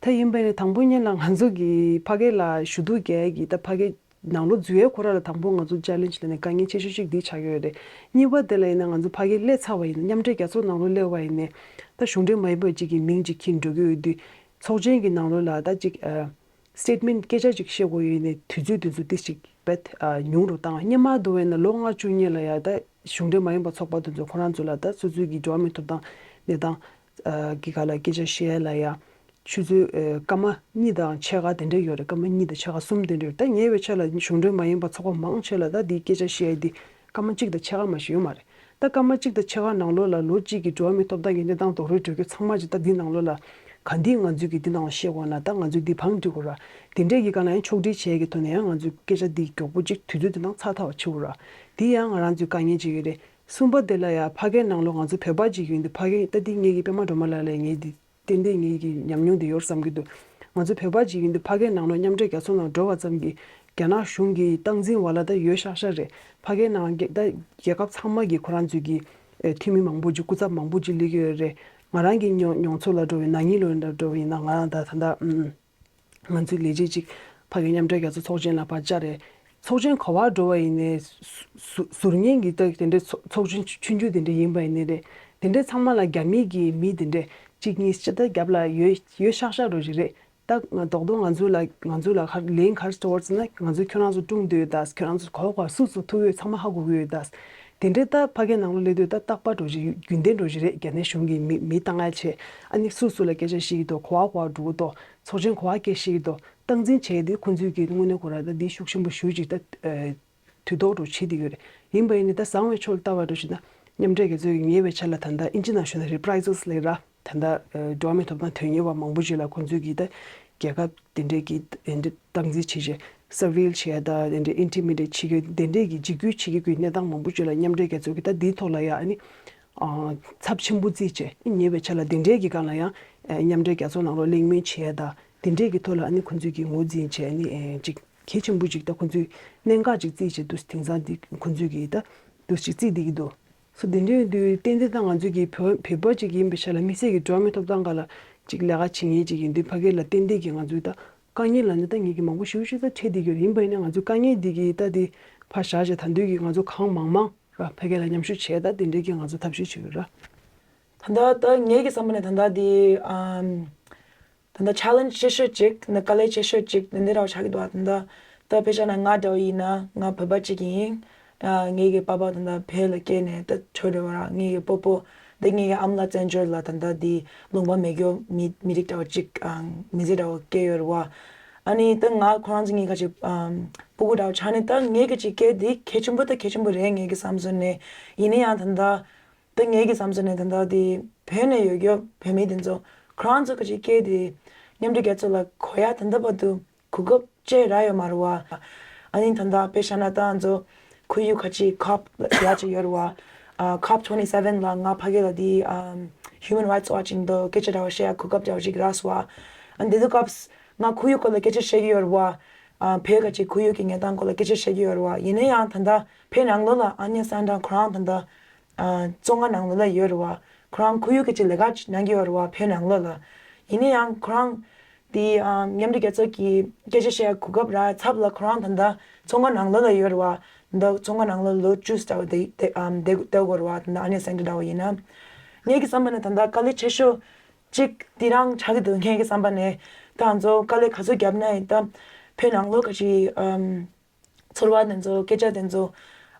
ད་ཡིན་པ་ནས་དང་པོ་ཉིད་ལ་ང་ཚོ་གི་ཕ་གི་ལ་ཞུ་གཏུག་རྒྱག་གི་ད་ཕ་གི་ནང་ལོགས་འཛུལ་ཡས་ཁོ་ར་ལ་དང་པོ་ང་ཚོ་challenge ལ་ནས་དཀའ་ངལ་ཆེ་ཤོས་ཤིག་འདི་ཆགས་ཀྱི་ཡོད་རེད། གཉིས་པ་དེ་ལ་ཡིན་ན་ང་ཚོ་ཕ་གི་སླེབས་ཚར་བ་ཡིན་ན་མཉམ་འབྲེལ་རྒྱལ་ཚོགས་ནང་ལོགས་སླེབས་པ་ཡིན་ནའི་ད་གཞུང་འབྲེལ་མ་ཡིན་པ་ཅིག་གི་མིང་ཅིག་འཁྱེར་འགྲོ་གི་ཡོད་དུས་ཚོགས་ཆེན་གྱི་ནང་ལོགས་ལ་ད་ཅིག་ཨ། statement སྐད་ཆ་ཅིག་བཤད་དགོས་ཡོད་ནའི་དུས་ཚོད་དེ་ཚོ་ཏིས་ཅིག་བེད་ཨ། ཉུང་རུ་བཏང་། སྔོན་མ་དུ་བས་ན་ལོ་ལྔ་བཅུ་སྔོན་ལ་ཡ་ད་གཞུང་འབྲེལ་མ་ཡིན་པ་ཚོགས་པ་དེ་ཚོ་ཁོ་རང་ཚོ་ལ་ད་སོ་སོའི་གི་འགྲོ་བ་མིའི་ཐོབ་ཐང་གནས་སྟངས་ཨ། གི་ག་ལ་སྐད་ཆ་བཤད་ཡ་ལ་ཡ། ཆུ་ཚོད་ཨ། སྐར་མ་གཉིས་དང་ཕྱེད་ཀ་དེ་འདྲ་ཡོད་རེད། སྐར་མ་གཉིས་དང་ཕྱེད་ཀ་གསུམ་དེ་འདྲ་ཡོད་རེད། ད་ཉེ་བའི་ཆར་ལ་གཞུང་འབྲེལ་མ་ཡིན་པ་ཚོགས་པ་མང་ཆེ་ལ་ད་འདིའི་སྐད་ཆ་བཤད་ཡ་འདི་སྐར་མ་གཅིག་དང་ཕྱེད་ཀ་མ་ཞིག་ཡོད་མ་རེད། ད་སྐར་མ་གཅིག་དང་ཕྱེད་ཀ་ནང་ལོགས་ལ་ལོ་གཅིག་གི་འགྲོ་བ་མིའི་ཐོབ་ཐང་གི་གནས་སྟངས་རྡོག་རོལ་སྤྲོད་རྒྱུ་ཚང་མ་ཅིག་ད་འདི་ནང་ལོགས་ལ་ག་འདི་ང་ཚོས་ཀྱི་འདི་ནང་ལ་བཤད་དགོས་ན་ད་ང་ཚོས་འདི་བང་སྒྲིག་དགོས་ར། དེ་འདྲས་ཀྱི་སྒང་ལ་ཡང་ཕྱོགས་སྒྲིག་བྱས་ཀྱི་ཐོག་ནས་ཡང་ང་ཚོས་སྐད་ཆ་འདི་མགྱོགས་པོ་ཅིག་དུས་ཚོད་འདི་ནང་ཚར་ཐག་པ་བྱེད་དགོས་ར། འདི་ཡང་ང་རང་ཚོའི་དཀའ་ངལ་ཅིག་ཡོད་རེད། གསུམ་པ་དེ་ལ་ཡང་ཕ་གིའི་ནང་ལོགས་ང་ཚོ་བོད་པ་ཅིག་ཡིན་དུས་ཕ་གི་ད་འདི་ངེད་ཀྱི་པད་མ་སྒྲོལ་མ་ལགས་ལ་ངེད་འདི་ཏན་ཏན་ངེད་ཀྱི་ཉམས་མྱོང་དེ་ཡོད་བསམ་གྱི་འདུག་ང་ཚོ་བོད་པ་ཅིག་ཡིན་དུས་ཕ་གིའི་ནང་ལོགས་མཉམ་འབྲེལ་རྒྱལ་ཚོགས་ནང་འགྲོ་བ་ཙམ་གྱིས་རྒྱ་ནག་གཞུང་གི་སྟངས་འཛིན་བ་ལ་ད་ཡོད་ཤག་ཤག་རེད། ཕ་གིའི་ནང་གི་ད་རྒྱལ་ཁབ་ཚང་མ་གི་ཁོ་རང་ཚོའི་གི་ཨེ་འཐུས་མི་མང་པོ་ཅིག་སྐུ་ཚབ་མང་པོ་ཅིག་སླེབས་ཀྱི་ཡོད་རེད། ང་རང་གི་མྱོང་མྱོང་ཚོར་ལ་འགྲོ་བའི་ན་ནིང་ལོ་ལ་འགྲོ་བ་ཡིན་ན་ང་རང་ད་ད་ད་ཨུམ། ང་ཚོའི་ལས་བྱེད་ཅིག་ཕ་གི་མཉམ་འབྲེལ་རྒྱལ་ཚོགས་ཚོགས་ཆེན་ལ་ཕར་བཅར་རེད། ཚོགས་ཆེན་ག་པར་འགྲོ་བ་ཡིན་ནའི་ཟུར་ཟུར་ཉན་གྱི་ད་དེ་འདྲའི་ཚོགས་ཚོགས་ཆེན་ཆུང་ཆུང་དེ་འདྲ་ཡིན་པ་ཡིན་ནའི་རེད། དེ་འདྲའི་ཚང་མ་ལ་རྒྱ་མི་གི་མི་དེ་འདྲས་གཅིག་གཉིས་ཅི་ད་རྒྱབ་ལ་ཡོད་ཡོད་ཤག་ཤག་འགྲོ་ཞིག་རེད། ད་ང་རྡོག་རྡོག་ང་ཚོ་ལ་ང་ཚོ་ལ་ག་ལན་ག་རེ་སྤྲོད་ཟེར་ན། ང་ཚོས་ཁྱོད་རང་ཚོ་སྲུང་འདོད་ཡོད་ད། ཁྱོད་རང་ཚོ་ག་བ་ག་བ་སུ་སུ་ཐུག་ཡོད་ཚང་མ་ཧ་གོ་གི་ཡོད་ད། དེ་འདྲའི་ད་ཕ་གིའི་ནང་ལོགས་སླེབས་དུས་ད་རྟག་པར་འགྲོ་བཞིན་རྒྱུན་ལྡན་འགྲོ་བཞིན་རེད། རྒྱ་ནག་གཞུང་གིས་མི་མི་བཏང་ཡ་བྱས། ཨ་ནི་སུ་སུ་ལ་སྐད་ཆ་བཤད་ཀྱི་འདུག་ག་བ་ག་བ་འགྲོ་གི་འདུག་ཚོགས་ཆེན་ག་བ་སྐད་བཤད་ཀྱི་འདུག་སྟངས་འཛིན་བྱས་ཏེ་ཁོང་ཚོས་ཀྱིས་དངོས་གནས་ཁོ་རང་ད་འདི་ཤུགས་ཆེན་པོ་ཞེ་ཅིག་ད་ཨ་དུས་ཐོག་འགྲོ་བྱེད་བསྡད་ཡོད་རེད། ཡིན་པ་ཡིན་ནའི་ད་བཟང་བའི་ཕྱོགས་ལ་ལྟ་བ་འགྲོ་བཞིན་ན། མཉམ་འབྲེལ་རྒྱལ་ཚོགས་ཀྱིས་ཉེ་བའི་ཆར་ལ་ད་ལྟ་ཨིན་ཇི་ནང་ཞུ་ན་རེ་པ་རའི་སེས་ལབ་ར། ད་ལྟ་ཨ་འགྲོ་བ་མིའི་ཐོབ་ཐང་དོན་གཉེར་བ་མང་པོ་ཅིག་ལ་ཁོང་ཚོས་ཀྱིས་ད་རྒྱལ་ཁབ་དེ་འདྲས་ཀྱིས་དེ་འདྲས་སྟངས་འཛིན་བྱེད་བྱེད། སར་ཝེལ་བྱེད་ཡ་ད་དེ་འདྲས་ཨིན་ཊི་མི་ཌེཊ་བྱེད་ཀྱི་དེ་འདྲས་ཀྱི་འཇིགས་སྐུལ་བྱེད་ཀྱི་ཡོད་གནས་སྟངས་མང་པོ་ཅིག་ལ་མཉམ་འབྲེལ་རྒྱལ་ཚོགས་ཀྱིས་ད་འདིའི་ཐོག་ལ་ཡ་ཨ་ནི་ཨ་ཚབས་ཆེན་པོ་བརྩིས་བྱས། ཉེ་བའི་ཆར་ལ་དེ་འདྲས་ཀྱི་སྒང་ལ་ཡང་ཨ་མཉམ་འབྲེལ་རྒྱལ་ཚོགས་ནང་ལོགས་གླེང་མོལ་བྱེད་ཡ་ད་དེ་འདྲས་ཀྱི་ཐོག་ལ་ཨ་ནི་ཁོང་ཚོས་ཀྱིས་ངོས་འཛིན་བྱས། ཨ་ནི་ཨ་ཅིག་གལ་ཆེན་པོ་ཅིག་ད་ཁོང་ཚོས་གནད་འགག་ཅིག་བརྩིས་བྱས་འདུག་དེང་སང་འདི་ཁོང་ཚོས་ཀྱིས་ད་འདུག་ཅིག་བརྩིས་བསྡད་ཀྱི་འདུག་སོ་དེ་འདྲ་ཡིན་དུས་ཏན་ཏན་ད་ང་ཚོས་ཀྱི་བོད་བོད་པ་ཅིག་ཡིན་པའི་ཆ་ལ་དམིགས་བསལ་གྱི་འགྲོ་བ་མིའི་ཐོབ་ཐང་སྒང་ལ་ཅིག་ལས་ཀ་བྱེད་མཁན་ཅིག་ཡིན་དུས་ཕ་གི་ལ་ཏན་ཏན་གྱི་ང་ཚོའི་ད་དཀའ་ངལ་ལ་ནི་ད་ངེད་ཀྱི་མང་པོ་ཞེ་པོ་ཅིག་ད་འཕྲད་བསྡད་ཀྱི་ཡོད་རེད། ཡིན་པ་ཡིན་ན་ང་ཚོའི་དཀའ་ངལ་འདི་གི་ད་དེ་ཕར་བཞག་བྱས་ད་འདོད་ཀྱི་ང་ཚོ་གང་མང་མང་ར་ཕ་གི་ལ་མཉམ་ཞུགས་བྱས་ད་དེ་འདྲའི་གི་ང་ཚོ་ཐབས་ཤེས་བྱེད་ཀྱི་ར། ད་ལྟ་ད་ངེད་ཀྱི་བསམ་པ་ནས་ད་ལྟ་དེ་ཨམ། ད་ལྟ་ཆེ་ལེན་ཇི་ཆེ་ཤོས་ཅིག་ནི་དཀའ་ལས་ཆེ་ཤོས་ཅིག་འདི་འདྲ་བ་ཆགས་ཀྱི་འདུག་ད་ལྟ་དཔེ་བཞག་ན་ང་འདྲ་བོ་ཡིན་ན་ང་བོད་པ་ཅིག་ཡིན། ཨ་ངེད་ཀྱི་པ་ཕ་ད་ལྟ་བོད་ལ་སྐྱེས་ནས་ད་ཆོས་འདྲ་བ་ར། ངེད་ཀྱི་སྤོ་བོ་འདི་ངེད་ཀྱི་ཨ་མ་ལགས་བཙན་བྱོལ་ལ་ད་ལྟ་འདི་ལུང་པ་མེད་རྒྱུ་མི་མི་རིགས་འདྲ་བོ་ཅིག་ཨང་མི་ཚེ་འདྲ་བོ་སྐྱེལ་ཡོད་རེད་བ། ཨ་ནི་ད་ང་ཁོ་རང་ཚོ་གཉིས་ཀ་ཅིག་ཨམ་སྤུ་གུ་འདྲ་བོ་ཆགས་ནས་ད་ངེད་ཀྱི་ཅིག་སྐད་འདི་གལ་ཆེན་པོ་ད་གལ་ཆེན་པོ་རེད་ངེད་ཀྱི་བསམ་ཚུལ་ནས། ཡིན་ན་ཡང་ད་ལྟ་ད་ངེད་ཀྱི་བསམ་ཚུལ་ནས་ད་ལྟ་དེ་བོད་ནས་ཡོད་རྒྱུ་བོད་མི་དེ་ཚོ་ཁོ་རང་ཚོ་གི་ཅིག་སྐད་དེ་མཉམ་འབྲེལ་རྒྱལ་ཚོགས་ལ་གོ་ཡ་ད་ལྟ་བར་དུ་གོ་སྐབས་ཅིག་རག་ཡོད་མ་རེད་བ། ཨ་ནི་ད་ལྟ་དཔེ་བཞག་ན་ད་ང་ཚོ་ཁོར་ཡུག་ཁ་ཅིག་ཁོབ་ཡ་ཅིག་ཡོད་རེད་བ། ཨ་ཁོབ་ཊུ་ཝེན་ཊི་སེ་ཝེན་ལ་ང་ཕ་གི་ལ་དེ་ཨམ་ཧིའུ་མན་རའིཊ་ཝ་ཆི་ཡིན་དོ་སྐད་ཆ་འདྲ་བོ་བཤད་ཡ་གོ་སྐབས་འདྲ་བོ་ཅིག་རག་སོང་བ། ཨ་ནི་དེ་དུས་སྐབས་ང་ཁོར་ཡུག་སྐོར་ལ་སྐད་ཆ་བཤད་ཀྱི་ཡོད་རེད་བ། ཨ་བོད་ཁ་ཅིག་ཁོར་ཡུག་གི་གནས་སྟངས་སྐོར་ལ་སྐད་ཆ་བཤད་ཀྱི་ཡོད་རེད་བ། ཡིན་ན་ཡང་ད་ལྟ་བོད་ནང་ལོགས་ལ་ཨ་ནེ་སན་ཌྲ་ཁོ་རང་ད་ལྟ་ཨ་བཙོན་ཁང་ནང་ལོགས་ལ་ཡོད་རེད་བ། ཁོ་རང་ཁོར་ཡུག་གི་ཅིག་ལས་ཀ་ཅིག་གནང་གི་ཡོད་རེད་བ་བོད་ནང་ལོགས་ལ། ཡིན་ན་ཡང་ཁོ་རང་དེ་ཨ་མཉམ་འབྲེལ་རྒྱལ་ཚོགས་ཀྱི་སྐད་ཆ་བཤད་ཡ་གོ་སྐབས་རག་ཚབ་ལ་ཁོ་རང་ད་ལྟ་བཙོན་ཁང་ནང་ལོགས་ལ་ཡོད་རེད་བ། ད་ལྟ་བཙོན་ཁང་ནང་ལོགས་ལོ་བཅུ་ཙམ་བསྡད་བསྡད་ཨམ་བསྡད་བསྡད་དགོས་རེད་བ། ད་ལྟ་ཨ་ནེ་སན་ཌྲ་འདྲ་བོ་ཡིན་ན། ངེད་ཀྱི་བསམ་པ་ནས་ད་ལྟ་དཀའ་ལས་ཆེ་ཤོས་ཅིག་དེ་རང་ཆགས་ཀྱི་འདུག་ངེད་ཀྱི་བསམ་པ་ནས། ད་ང་ཚོ་དཀའ་ལས་ག་ཚོད་བརྒྱབ་ན་ཡང་ད་བོད་ནང་ལོགས་ཁ་ཅིག་ཨམ། ཚོར་བ་དེ་ཚོ་སྐད་ཆ་དེ་ཚོ་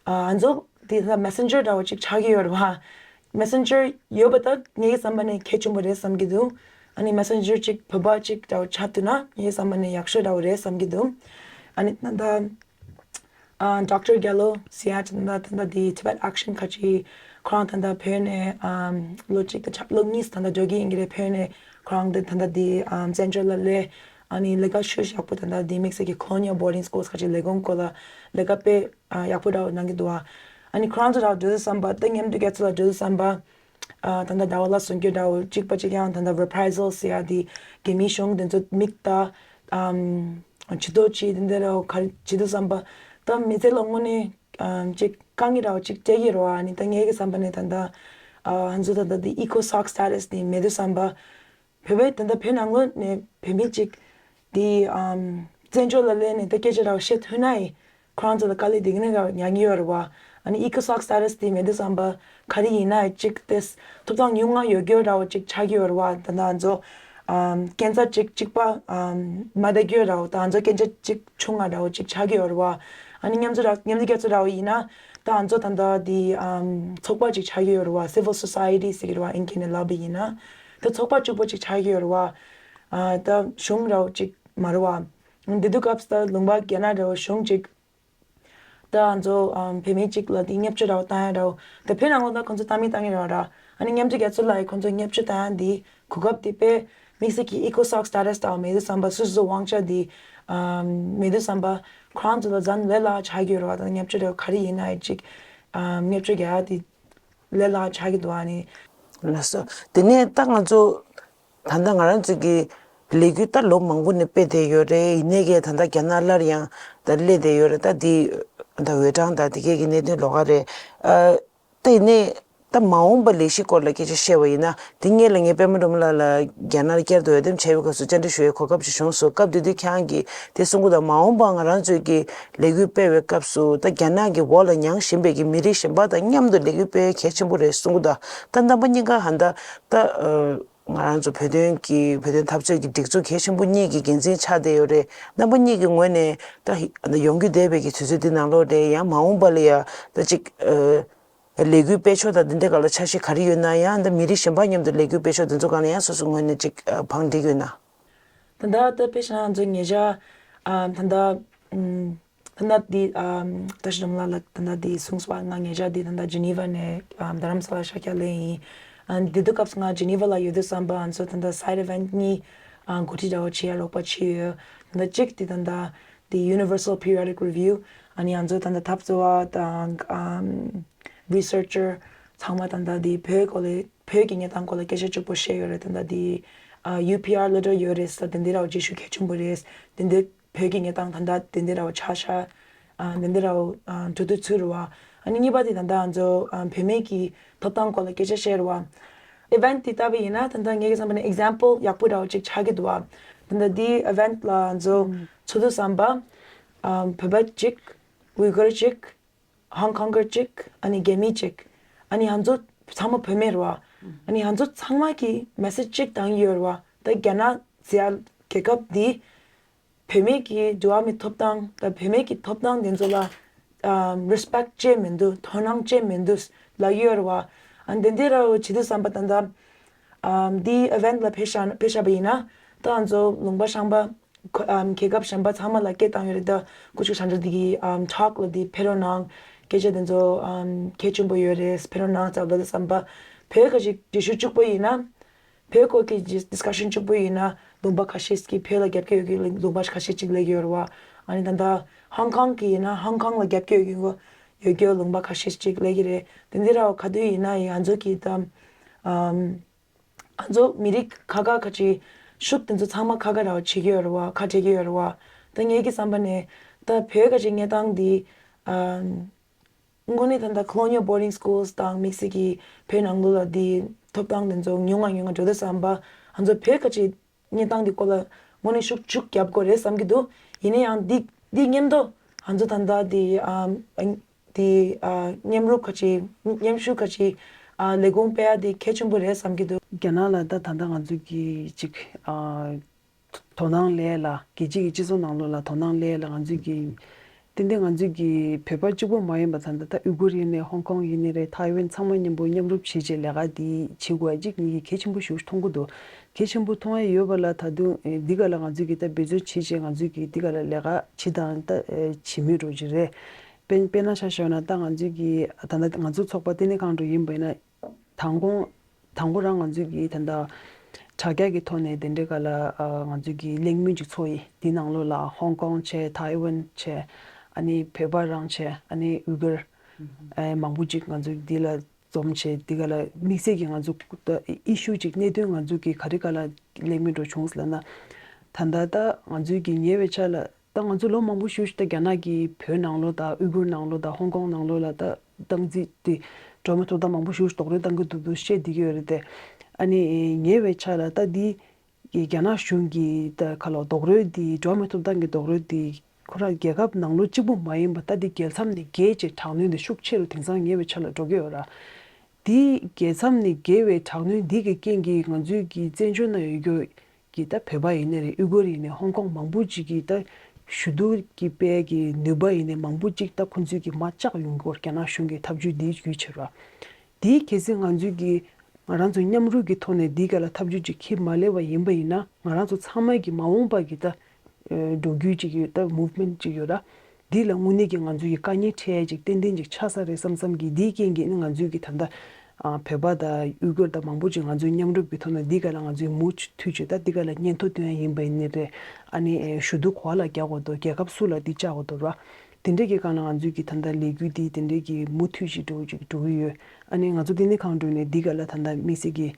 ཨ་ང་ཚོ་དེ་ད་མེ་སེན་ཇར་འདྲ་བོ་ཅིག་ཆགས་ཀྱི་ཡོད་རེད་བ། མེ་སེན་ཇར་ཡོད་པ་ད་ངེད་ཀྱི་བསམ་པ་ནས་གལ་ཆེན་པོ་རེད་བསམ་གྱི་འདུག་ཨ་ནི་མེ་སེན་ཇར་ཅིག་བོད་པ་ཅིག་འདྲ་བོ་ཆགས་ཐུབ་ན་ངེད་ཀྱི་བསམ་པ་ནས་ཡག་ཤོས་འདྲ་བོ་རེད་བསམ་གྱི་འདུག་ཨ་ནི་ད་ལྟ་ཨ་ཌོག་ཊར་རྒྱ་ལོ་ཟེར་ཡ་ཅིག་ད་ལྟ་ད་ལྟ་དེ་Tibet Action ཁ་ཅིག་ཁོ་རང་ད་ལྟ་བོད་ནས་ཨམ་ལོ་གཅིག་དང་ཆ་ལོ་གཉིས་ད་ལྟ་འགྲོ་གི་ཡིན་གྱི་རེད། བོད་ནས་ཁོ་རང་དེ་ད་ལྟ་དེ་ཨམ་བཙན་བྱོལ་ལ་སླེབས། ཨ་ནི་ལས་ཀ་ཞུ་ཡག་པོ་ད་ལྟ་དེ་དམིགས་བསལ་གྱི་Colonial Boarding Schools ཁ་ཅིག་ལས་ཁུངས་སྐོར་ལ་ལས་ཀ་དཔེ་ཨ་ཡག་པོ་འདྲ་བོ་གནང་གི་འདུག་ཨ་ནི་ཁོ་རང་ཚོ་འདྲ་བོ་འགྲོ་དུས་བསམ་པ་ད་མཉམ་འབྲེལ་རྒྱལ་ཚོགས་ལ་འགྲོ་དུས་བསམ་པ་ཨ་ད་ལྟ་ཟླ་བ་ལགས་གསུང་རྒྱུ་འདྲ་བོ་གཅིག་པ་གཅིག་རྐྱང་ད་ལྟ་Reprisal ཟེར་ཡ་དེ་རྒྱ་མིའི་གཞུང་དེ་ཚོ་མིག་ལྟ་ཨམ་ཇུས་གཏོགས་བྱེད་དེ་འདྲ་འདྲ་བོ་ག་རེ་བྱེད་དུས་བསམ་པ་ད་མི་ཚེ་ལ་དངོས་གནས་ཨམ་ཅིག་དཀའ་ངལ་འདྲ་བོ་ཅིག་སྤྲད་ཀྱི་རེད་བ། ཨ་ནི་ད་ངེད་ཀྱི་བསམ་པ་ནས་ད་ལྟ་ཨ་ང་ཚོ་ད་ལྟ་དེ་ཨི་ཀོ་སོག་སི་ཊེ་ཊས་དེ་མེད་དུས་བསམ་པ། བོད་པའི་ད་ལྟ་བོད་ནང་ལོགས་ནས་བོད་མི་གཅིག་དེ་ཨམ་བཙན་བྱོལ་ལ་སླེབས་ནས་ད་སྐད་ཆ་འདྲ་བོ་བཤད་ཐུབ་ན་ཡི་ཁོ་རང་ཚོ་ལ་དཀའ་ལས་དེ་ག་ནས་ར་མྱངས་ཀྱི་ཡོད་རེད་བ། ཨ་ནི་ཨི་ཀོ་སོག་སི་ཊེ་ཊས་དེ་མེད་དུས་བསམ་པ་ག་རེ་ཡིན་ན་ཡི་གཅིག་དེ་ཐོབ་ཐང་ཉུང་ང་ཡོད་རྒྱུ་འདྲ་བོ་གཅིག་ཆགས་ཀྱི་ཡོད་རེད་བ། ད་ལྟ་ང་ཚོ་ཨམ་ཁྱད་མཚར་གཅིག་གཅིག་པ་ཨམ་མ་བསྡད་རྒྱུ་འདྲ་བོ་ད་ང་ཚོ་ཁྱད་མཚར་གཅིག་ཆུང་ང་འདྲ་བོ་གཅིག་ཆགས་ཀྱི་ཡོད་རེད་བ། ཨ་ནི་མཉམ་འཛོམས་ར་མཉམ་འཛོམས་རྒྱལ་ཚོགས་འདྲ་བོ་ཡིན་ན་ད་ང་ཚོ་ད་ལྟ་དེ་ཨམ་ཚོགས་པ་གཅིག་ཆགས་ཀྱི་ཡོད་རེད་བ། Civil Society ཟེར་གྱི་རེད་བ་ཨིན་སྐད་ནས་ལབ་པ་ཡིན་ན། ད་ཚོགས་པ་གཅིག་པོ་གཅིག་ཆགས་ཀྱི་ཡོད་རེད་བ། ཨ་ད་གཞུང་འདྲ་བོ་གཅིག་མ་རེད་བ། འདི་དུས་སྐབས་སུ་ད་ལུང་པ་རྒྱ་ནག་འདྲ་བོ་གཞུང་གཅིག་ད་ང་ཚོ་ཨམ་བོད་མི་གཅིག་ལ་དེ་བརྙས་བཅོས་འདྲ་བོ་བཏང་ཡ་འདྲ་བོ་ད་བོད་ནང་ལོགས་ད་ཁོང་ཚོ་བཏང་མི་བཏང་གི་རེད་བ་ར། ཨ་ནི་མཉམ་འབྲེལ་རྒྱལ་ཚོགས་ལ་ཡི་ཁོང་ཚོ་བརྙས་བཅོས་བཏང་ཡ་འདི་གོ་སྐབས་དེ་དཔེ་དམིགས་བསལ་གྱི་ཨི་ཀོ་སོག་སི་ཊེ་ཊས་འདྲ་བོ་མེད་དུས་བསམ་པ་སོ་སོ་དབང་ཆ་འདི་ཨམ་མེད་དུས་བསམ་པ་ཁོ་རང་ཚོ་ལ་ཛ་ལས་སླ་ཆགས་ཀྱི་ཡོད་རེད་བ། ད་བརྙས་བཅོས་འདྲ་བོ་ག་རེ་ཡིན་ན་ཡི་གཅིག་ཨམ་བརྙས་བཅོས་རྒྱག་ཡ་དེ་ལས་སླ་ཆགས་ཀྱི་འདུག་ཨ་ནི། ལགས་སོ། དེ་ནས་ད་ང་ཚོ་ད་ལྟ་ང་རང་ཚོ་གི་ལས་འགུལ་ད་ལོ་མང་པོ་ནས་སྤེལ་བསྡད་ཡོད་རེད། ཡིན་ནའི་གི་ད་ལྟ་རྒྱ་ནག་སླར་ཡང་ད་སླེབས་བསྡད་ཡོད་རེད། ད་འདི་ད་འོས་གྲངས་དང་དེ་གའི་གི་གནད་དོན་ལོགས་ཀ་རེད། ཨ་ད་ཡིན་ནའི་ད་མ་འོངས་པ་ལས་གཞི་སྐོར་ལ་སྐད་ཆ་བཤད་པ་ཡིན་ན། དེ་སྔོན་ལ་ངས་པད་མ་སྒྲོལ་མ་ལགས་ལ་རྒྱ་ནག་ལ་བསྐྱར་དུ་འོས་འདེམས་བྱས་པའི་སྐབས་སུ་བཅར་འདྲི་ཞུ་བའི་གོ་སྐབས་ཅིག་བྱུང་སོང་། སྐབས་དེ་དུས་ཁྱེད་རང་གིས་དེ་གསུང་གི་འདུག་མ་འོངས་པ་ང་རང་ཚོའི་གི་ལས་འགུལ་སྤེལ་བའི་སྐབས་སུ་ད་རྒྱ་ནག་གི་འོག་ལ་མྱངས་བཞིན་པའི་གི་མི་རིགས་གཞན་པ་དང་མཉམ་དུ་ལས་འགུལ་སྤེལ་གལ་ཆེན་པོ་རེད་གསུང་གི་འདུག་ད་རྣམ་པ་གཉིས་ཀ་ཧ་ད་ད་ཨ་ ང་རང་ཚོ་བོད་དོན་གྱི་བོད་དོན་འཐབ་རྩོད་ཀྱི་སྒྲིག་འཛུགས་གལ་ཆེན་པོ་གཉིས་ཀྱི་འགན་འཛིན་ཆགས་བསྡད་ཡོད་རེད། རྣམ་པ་གཉིས་ཀྱི་ངོས་ནས་ད་ཧི་ཡོང་རྒྱུ་བསྡད་པའི་གི་དུས་ཚོད་འདི་ནང་ལོགས་རེད། ཡང་མ་འོངས་པ་ལ་ཡ་ད་ཅིག་ཨ་ལས་འགུལ་སྤེལ་ཕྱོགས་དང་འདི་འདྲའི་སྒང་ལ་འཆར་གཞི་ག་རེ་ཡོད་ན། ཡང་ད་མི་རིགས་གཞན་པ་མཉམ་དུ་ལས་འགུལ་སྤེལ་ཕྱོགས་འདི་ཚོ་སྒང་ལ་ཡང་སོ་སོའི་ངོས་ནས་ཅིག་ཨ་བང་སྒྲིག་ཡོད་ན། ད་ལྟ་ད་དཔེ་བཞག་ན་ང་ཚོ་ཉེ་ཆར་ཨ་ད་ལྟ་ཨམ། ད་ལྟ་འདི་ཨམ། བཀྲ་ཤིས་སྒྲོལ་མ་ལགས་ད་ལྟ་འདི་གསུངས་པ། ང་ཉེ་ཆར་འདི་ད་ལྟ་ཇི་ནི་ཝ་ནས་ཨམ། རྡ་རམ་ས་ལ་ཤར་རྒྱག་སླེབས་ཡིན། ཨ་འདི་དུས་སྐབས་སུ་ང་ཇི་ནི་ཝ་ལ་ཡོད་དུས་ཙམ་པ་ང་ཚོ་ད་ལྟ་སའེ་ཌི་ཨི་ཝེན་ཊི་གཉིས་ཨ་འགོ་ཁྲིད་འདྲ་བོ་བྱེད་ཡ་རོགས་པ་བྱས་ཡོད། ད་ལྟ་གཅིག་འདི་ད་ལྟ་འདི་Universal Periodic Review ཨ་ནི་ང་ཚོ་ད་ལྟ་འཐབ་རྩོད་པ་དང་ཨམ། རི་སར་ཅར་ཚང་མ་ད་ལྟ་འདི་བོད་སྐོར་ལ་བོད་ཀྱི་གནས་སྟངས་སྐོར་ལ་སྐད་ཆ་གཅིག་པོ་བཤད་ཡོད་རེད། ད་ལྟ་འདི་ཨ་ཡུ་པི་ཨར་ལེ་ཊར་ཡོད་རེད་ཟེར། དེ་འདི་ར་བ་རྗེས་ཤུལ་གལ་ཆེན་པོ་རེད། དེ་འདི་བོད་ཀྱི་གནས་སྟངས་ད་ལྟ་དེ་འདི་ར་བ་ཆགས་ཤག་ཨ་དེ་འདི་ར་བ་ཨ་འགྲོ་དུས་ཚུད་རེད་བ། ཨ་ནི་གཉིས་པ་དེ་ད་ལྟ་ང་ཚོ་ཨ་བུད་མེད་ཀྱི་ཐོབ་ཐང་སྐོར་ལ་སྐད་ཆ་བཤད་རེད་བ། ཨི་ཝེན་ཊི་དེ་ལྟ་བུ་ཡིན་ན་ད་ལྟ་ངེད་ཀྱི་བསམ་པ་ནས་ཨེག་ཛམ་པལ་ཡག་པོ་འདྲ་བོ་ཅིག་ཆགས་ཀྱི་འདུག་བ། ད་ལྟ་འདི་ཨི་ཝེན་ཊི་ལ་ང་ཚོ་ཚུད་དུས་ཙམ་པ་ཨ་བོད་པ་གཅིག་ཝི་གུར་གཅིག་ཧོང་ཀོང་གི་གཅིག་ཨ་ནི་རྒྱ་མི་གཅིག་ཨ་ནི་ང་ཚོ་ཚང་མ་བུད་མེད་རེད་བ། ཨ་ནི་ང་ཚོ་ཚང་མ་གིས་མེ་སེ་ཇི་གཅིག་བཏང་གི་ཡོད་རེད་བ། ད་རྒྱ་ནག་ཟེར་ཡ་རྒྱལ་ཁབ་འདི་བུད་མེད་ཀྱི་འགྲོ་བ་མིའི་ཐོབ་ཐང་དང་བུད་མེད་ཀྱི་ཐོབ་ཐང་དེ་ཚོ་ལ་ཨ་རི་སི་པེག་ཊི་བྱས་མི་འདུག་དོ་སྣང་བྱས་མི་འདུག་ལབ་ཀྱི་ཡོད་རེད་བ། ཨ་འདི་འདི་ར་བྱེད་དུས་ཙམ་པ་ད་ལྟ་ཨ་འདི་ཨི་ཝེན་ཊི་ལ་ཕེབས་ཤག་ཕེབས་ཤག་པ་ཡིན་ན་ད་ང་ཚོ་ལུང་པ་ཤང་པ། ཁོ་ཨམ་རྒྱལ་ཁབ་གཞན་པ་ཚང་མ་ལ་སྐད་བཏང་ཡོད་རེད། ད་སྐུ་ཞབས་ཤང་ཀྲི་འདི་གི་ཨམ་ཊོག་ལ་འདི་ཕེབས་རོགས་གནང་། སྐད་ཆ་དེ་ཚོ་ཨམ་གལ་ཆེན་པོ་ཡོད་རེད། ཕེབས་རོགས་གནང་ཙང་ལབ་དུས་ཙམ་པ་བོད་ཁ་ཅིག་རྗེས་ཤུལ་གཅིག་པོ་ཡིན་ན། བོད་སྐོར་གྱི་ཌིས་ཀ་ཤན་གཅིག་པོ་ཡིན་ན་ལུང་པ་ཁ་ཤས་ཀྱིས་བོད་ལ་རྒྱབ་སྐྱོར་ཡོད་ཀྱི་ལུང་པ་ཁ་ཤས་ཅིག་སླེབས་ཀྱི་ཡོད་རེད་བ། ཨ་ནི་ད་ལྟ་ཧོང་ཀོང་གི་ཡིན་ན་ཧོང་ཀོང་ལ་རྒྱབ་སྐྱོར་ཡོད་ཀྱི་ཡོད་ཀྱི་ལུང་པ་ཁ་ཤས་ཅིག་སླེབས་ཀྱི་རེད། དེ་འདི་ར་ག་དུས་ཡིན་ན་ཡང་ང་ཚོ་གི་ད་ཨམ། ང་ཚོ་མི་རིགས་ཁག་ཁག་ཁ་ཅིག་ཤུགས་དེ་ཚོ་ཚང་མ་ཁ་ཁ་ར་བ་བྱེད་ཀྱི་ཡོད་རེད་བ། ཁ་བྲལ་གྱི་ཡོད་རེད་བ། ད་ངེད་ཀྱི་བསམ་པ་ནས་ད་བོད་ཁ་ཅིག་གནས་སྟངས་འདི་ཨ་དངོས་གནས་ད་ལྟ་Colonial Boarding Schools དང་དམིགས་བསལ་གྱི་བོད་ནང་ལོགས་ལ་འདི་ཐོབ་ཐང་དེ་ཚོ་ཉུང་ང་ཉུང་ང་འགྲོ་དུས་ཙམ་པ་ང་ཚོ་བོད་ཁ་ཅིག་གནས་སྟངས་འདི་སྐོར་ལ་དངོས་གནས་ཤུགས་ཤུགས་རྒྱབ་དགོས་རེད་བསམ་གྱི་འདུག་ཡིན་ན་ཡང་འདི་འདི་མཉམ་དུ་ང་ཚོ་ད་ལྟ་འདི་ཨ། དེ་ཨ་མཉམ་རུབ་ཁ་ཅིག་མཉམ་ཞུགས་ཁ་ཅིག་ཨ་ལས་ཁུངས་སྤེལ་ཡ་དེ་གལ་ཆེན་པོ་རེད་བསམ་གྱི་འདུག་རྒྱ་ནག་ལ་ད་ད་ལྟ་ང་ཚོ་གི་ཅིག་ཨ་དོ་སྣང་སླེབས་ལ་རྒྱལ་སྤྱི་གི་སྤྱི་ཚོགས་ནང་ལོགས་ལ་དོ་སྣང་སླེབས་ལ་ང་ཚོ་གི་ཏན་ཏན་ང་ཚོ་གི་བོད་པ་གཅིག་པོ་མ་ཡིན་པ་ད་ལྟ་ད་ཨུ་གུར་ཡིན་ནའི་ཧོང་ཀོང་ཡིན་ནའི་རེད། ཐའེ་ཝན་ཚང་མ་མཉམ་པོ་མཉམ་རུབ་བྱས་བྱས་ལས་ཀ་འདི་བྱེད་དགོས་ཡ་གཅིག་ངེད་ཀྱི་གལ་ཆེན་པོ་ཞིག་མཐོང་གི་འདུག་གལ་ཆེན་པོ་མཐོང་ཡ་ཡོད་པ་ལ་ད་དུང་འདི་ག་ལ་ང་ཚོ་གི་ད་འབད་བརྩོན་བྱས་བྱས་ང་ཚོ་གི་འདི་ག་ལ་ལས་ཀ་བྱེད་དང་ད་བྱེད་མུས་འགྲོ་གི་རེད། དཔེར་དཔེར་ན་ཆ་བཞག་ན་ད་ང་ཚོས་ཀྱི་ད་ལྟ་ང་ཚོ་ཚོགས་པ་ལྟེ་གནས་གང་འདྲ་ཡིན་པ་ཡིན་ན་དང་གོང་དང་པོ་རང་ང་ཚོས་ཀྱི་ད་ལྟ་དྲ་རྒྱ་གི་ཐོག་ནས་དེ་འདྲའི་ག་ལ་ང་ཚོས་ཀྱི་གླེང་མོལ་ཅིག་ཚོགས་ཡིན། དེའི་ནང་ལོགས་ལ་ཧོང་ཀོང་བྱས། ཐའེ་ཝན་བྱས། ཨ་ནི་བོད་པ་རང་བྱས། ཨ་ནི་ཨུ་གུར་མང་པོ་ཅིག་ང་ཚོས་འདི་ལ་འཛོམས་བྱས། འདི་ག་ལ་དམིགས་བསལ་གྱི་ང་ཚོ་ཨི་ཤུ་ཅིག་གནད་དོན་ང་ཚོ་གི་ག་རེ་ག་ལ་གླེང་མོལ་འགྲོ་བྱུང་ཟེར་ལབ་ན། ད་ལྟ་ད་ང་ཚོས་ཀྱི་ཉེ་བའི་ཆར་ལ་ད་ང་ཚོ་ལོ་མང་པོ་ཞིག་ད་རྒྱ་ནག་གིས་བོད་ནང་ལོགས་དང་ཨུ་གུར་ནང་ལོགས་དང་ཧོང་ཀོང་ནང་ལོགས་ལ་ད་སྟངས་འཛིན་དེ་འགྲོ་མི་ཐུབ་ད་མང་པོ་ཞིག་རྡོག་རོལ་བཏང་གི་འདུག་འདུག་བཤད་བསྡད་ཀྱི་ཡོད་རེད་དེ། ཨ་ནི་ཉེ་བའི་ཆར་ལ་ད་འདི་རྒྱ་ནག་གཞུང་གིས་ད་ག་ལོ་རྡོག་རོལ་འདི་འགྲོ་མི་ཐུབ་སྟངས་ཀྱི་རྡོག་རོལ་འདི་ཁོ་རང་རྒྱལ་ཁབ་ནང་ལོགས་གཅིག་པུ་མ་ཡིན་པ་ད་འདི་རྒྱལ་མཚམས་ནས་བརྒལ་བྱས་དྲག་གནོན་འདི་ཤུགས་ཆེ་རུ་དེང་སང་ཉེ་བའི་ཆར་ལ་འགྲོ་གི་ཡོད་ར། འདི་རྒྱལ་མཚམས་ནས་བརྒལ་བའི་དྲག་གནོན་འདི་གི་རྐྱེན་གྱིས་ང་ཚོའི་གི་བཙན་བྱོལ་ནང་ཡོད་རྒྱུ། གི་ད་བོད་པ་ཡིན་ནའི་རེད། ཨུ་གུར་ཡིན་ནའི་ཧོང་ཀོང་མང་པོ་ཅིག་གིས་ད་ཞུ་གཏུག་གི་དཔལ་གྱི་ནུས་པ་ཡིན་ནའི་མང་པོ་ཅིག་ད་ཁོང་ཚོས་གི་མར་བཅག་ཡོང་གི་ཡོད། རྒྱ་ནག་གཞུང་གི་ཐབས་ཇུས་འདིའི་བརྒྱུད་བྱས་ར། དེའི་གལ་སྲིད་ང་ཚོས་གི་ང་རང་ཚོ་མཉམ་རུབ་ཀྱི་ཐོག་ནས་འདི་ག་ལ་ཐབས་ཇུས་ཅིག་འཁྱེར་མ་སླེབས་པ་ཡིན་པ་ཡིན་ན་ང་རང་ཚོ་ཚང་མ་གི་མ་འོངས་པ་གི་ད་འགྲོ་རྒྱུ་ཅིག་ཡོད། ད་མུབ་མེན་ཅིག་ཡོད་ར། འདི་ལ་དངོས་གནས་ཀྱི་ང་ཚོ་ཡི་དཀའ་ངལ་འཕྲད་ཡ་ཅིག་ཏན་ཏན་ཅིག་ཆགས་ས་རེད་བསམ་བསམ་གྱི། འདིའི་རྐྱེན་གྱིས་ནི་ང་ཚོའི་གི་ད་ལྟ་ཨ་བོད་པ་དང་ཨུ་གུར་དང་མང་པོ་ཅིག་ང་ཚོའི་མཉམ་རུབ་ཀྱི་ཐོག་ནས་འདི་ག་ལ་ང་ཚོའི་མུ་མཐུད་ཅིག་ད་འདི་ག་ལ་སྙན་ཐོ་སྟོན་ཡ་ཡིན་པ་ཡིན་ནི་རེད། ཨ་ནི་ཨེ་ཞུ་གཏུག་ག་པར་ལ་རྒྱག་དགོས་འདུག་རྒྱལ་ཁབ་སུ་ལ་འདི་བཅར་དགོས་འདུག་ར། དེ་འདྲའི་གི་སྒང་ལ་ང་ཚོའི་གི་ད་ལྟ་ལས་འགུལ་འདི་དེ་འདྲའི་གི་མུ་མཐུད་ཅིག་འགྲོ་ཅིག་འགྲོ་གི་ཡོད། ཨ་ནི་ང་ཚོ་ལྟེ་གནས་ཁང་འགྲོ་ནས་འདི་ག་ལ་ད་ལྟ་དམིགས་བསལ་གྱི་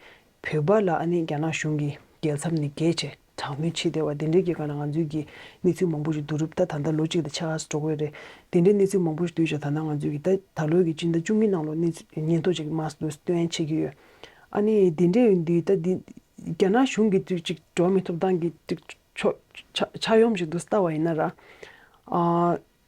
བོད་པ་ལ་ཨ་ནི་རྒྱ་ནག་གཞུང་གིས་རྒྱལ་མཚམས་ནས་བརྒལ་བྱས་དྲག་གནོན་བྱེད་བསྡད་པ་དེ་འདྲའི་གི་སྒང་ལ་ང་ཚོའི་གི་གནས་ཚུལ་མང་པོ་ཞིག་བསྡུ་རུབ་ད་ད་ལྟ་ལོ་གཅིག་དང་ཕྱེད་ཀ་ཙམ་འགྲོ་གི་རེད། དེ་འདྲའི་གནས་ཚུལ་མང་པོ་ཞིག་བསྡུས་བྱས་ད་ལྟ་ང་ཚོའི་གི་ད་ད་ལོའི་གི་སྤྱི་ཟླ་བཅུ་གཉིས་ནང་ལོ་གནས་ཚུལ་སྙན་ཐོ་ཅིག་མར་བསྡུས་སྟོན་བྱེད་ཀྱི་ཡོད། ཨ་ནི་དེ་འདྲའི་ཡིན་དུས་ད་འདི་རྒྱ་ནག་གཞུང་གི་དུས་ཅིག་འགྲོ་མི་ཐུབ་སྟངས་ཀྱི་ཅིག་ཕྱོགས་ཆ་ཆ་ཡོམ་ཞིག་ཏུ་ལྟ་བ་ཡིན་ན་ར། ཨ་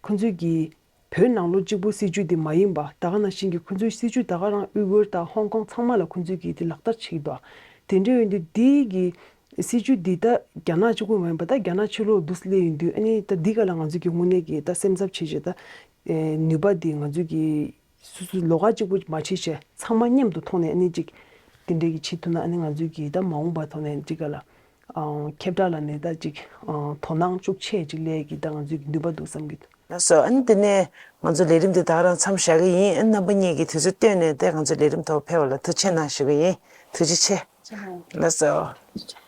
ཁོ་ཚོས་གི་བོད་ནང་ལོགས་གཅིག་པུ་སྲིད་ཇུས་དེ་མ་ཡིན་པ་ད་ག་ནང་བཞིན་གྱི་ཁོ་ཚོའི་སྲིད་ཇུས་ད་ག་རང་ཨུ་གུར་དང་ཧོང་ཀོང་ཚང་མ་ལ་ཁོ་ཚོས་གི་དེ་ལག་བསྟར་བྱེད་ཀྱི་འདུག་དེ་འདྲ་ཡིན་དུས་འདི་གི་སྲིད་ཇུས་འདི་ད་རྒྱ་ནག་གཅིག་པུ་མ་ཡིན་པ་ད་རྒྱ་ནག་ཕྱི་ལོགས་འདུག་སླེབས་ཡིན་དུས། ཨ་ནི་ད་འདི་ག་ལ་ང་ཚོ་གི་དངོས་གནས་ཀྱི་ད་སེམས་འཚབ་བྱེད་བྱེད་ད་ནུས་པ་འདི་ང་ཚོ་གི་སོ་སོ་ལོགས་ཀ་གཅིག་པུ་མ་བྱེད་བྱས་ཚང་མ་མཉམ་དུ་ཐོག་ནས་ཨ་ནི་ཅིག་དེ་འདྲའི་གི་བྱེད་ཐུབ་ན། ཨ་ནི་ང་ཚོ་གི་ད་མ་འོངས་པ་ཐོག་ནས་ཅིག་ག་ལ་ཁྱབ་བསྒྲགས་ལ་ནི་ད་ཅིག་དོ་སྣང་ཤུགས་ཆེ་ཅིག་སླེབས་ཀྱི་ད་ང་ཚོ་གི་ནུས་པ་འདུག་བསམ་གྱི་འདུག། ལགས་སོ། ཨ་ནི་དེ་ནས་ང་ཚོ་ལས་རིམ་འདི་ད་ག་རང་མཚམས་བཞག་གི་ཡིན། ཨ་ནི་རྣམ་པ་གཉིས་ཀྱིས་དུས་ཚོད་བཏོན་ནས་དེ་ང་ཚོ་ལས་རིམ་ཐོག་ཕེབས་པ་ལ་ཐུགས་རྗེ་གནང་ཞུ་གི་ཡིན། ཐུགས་རྗེ་ཆེ། ལགས་སོ།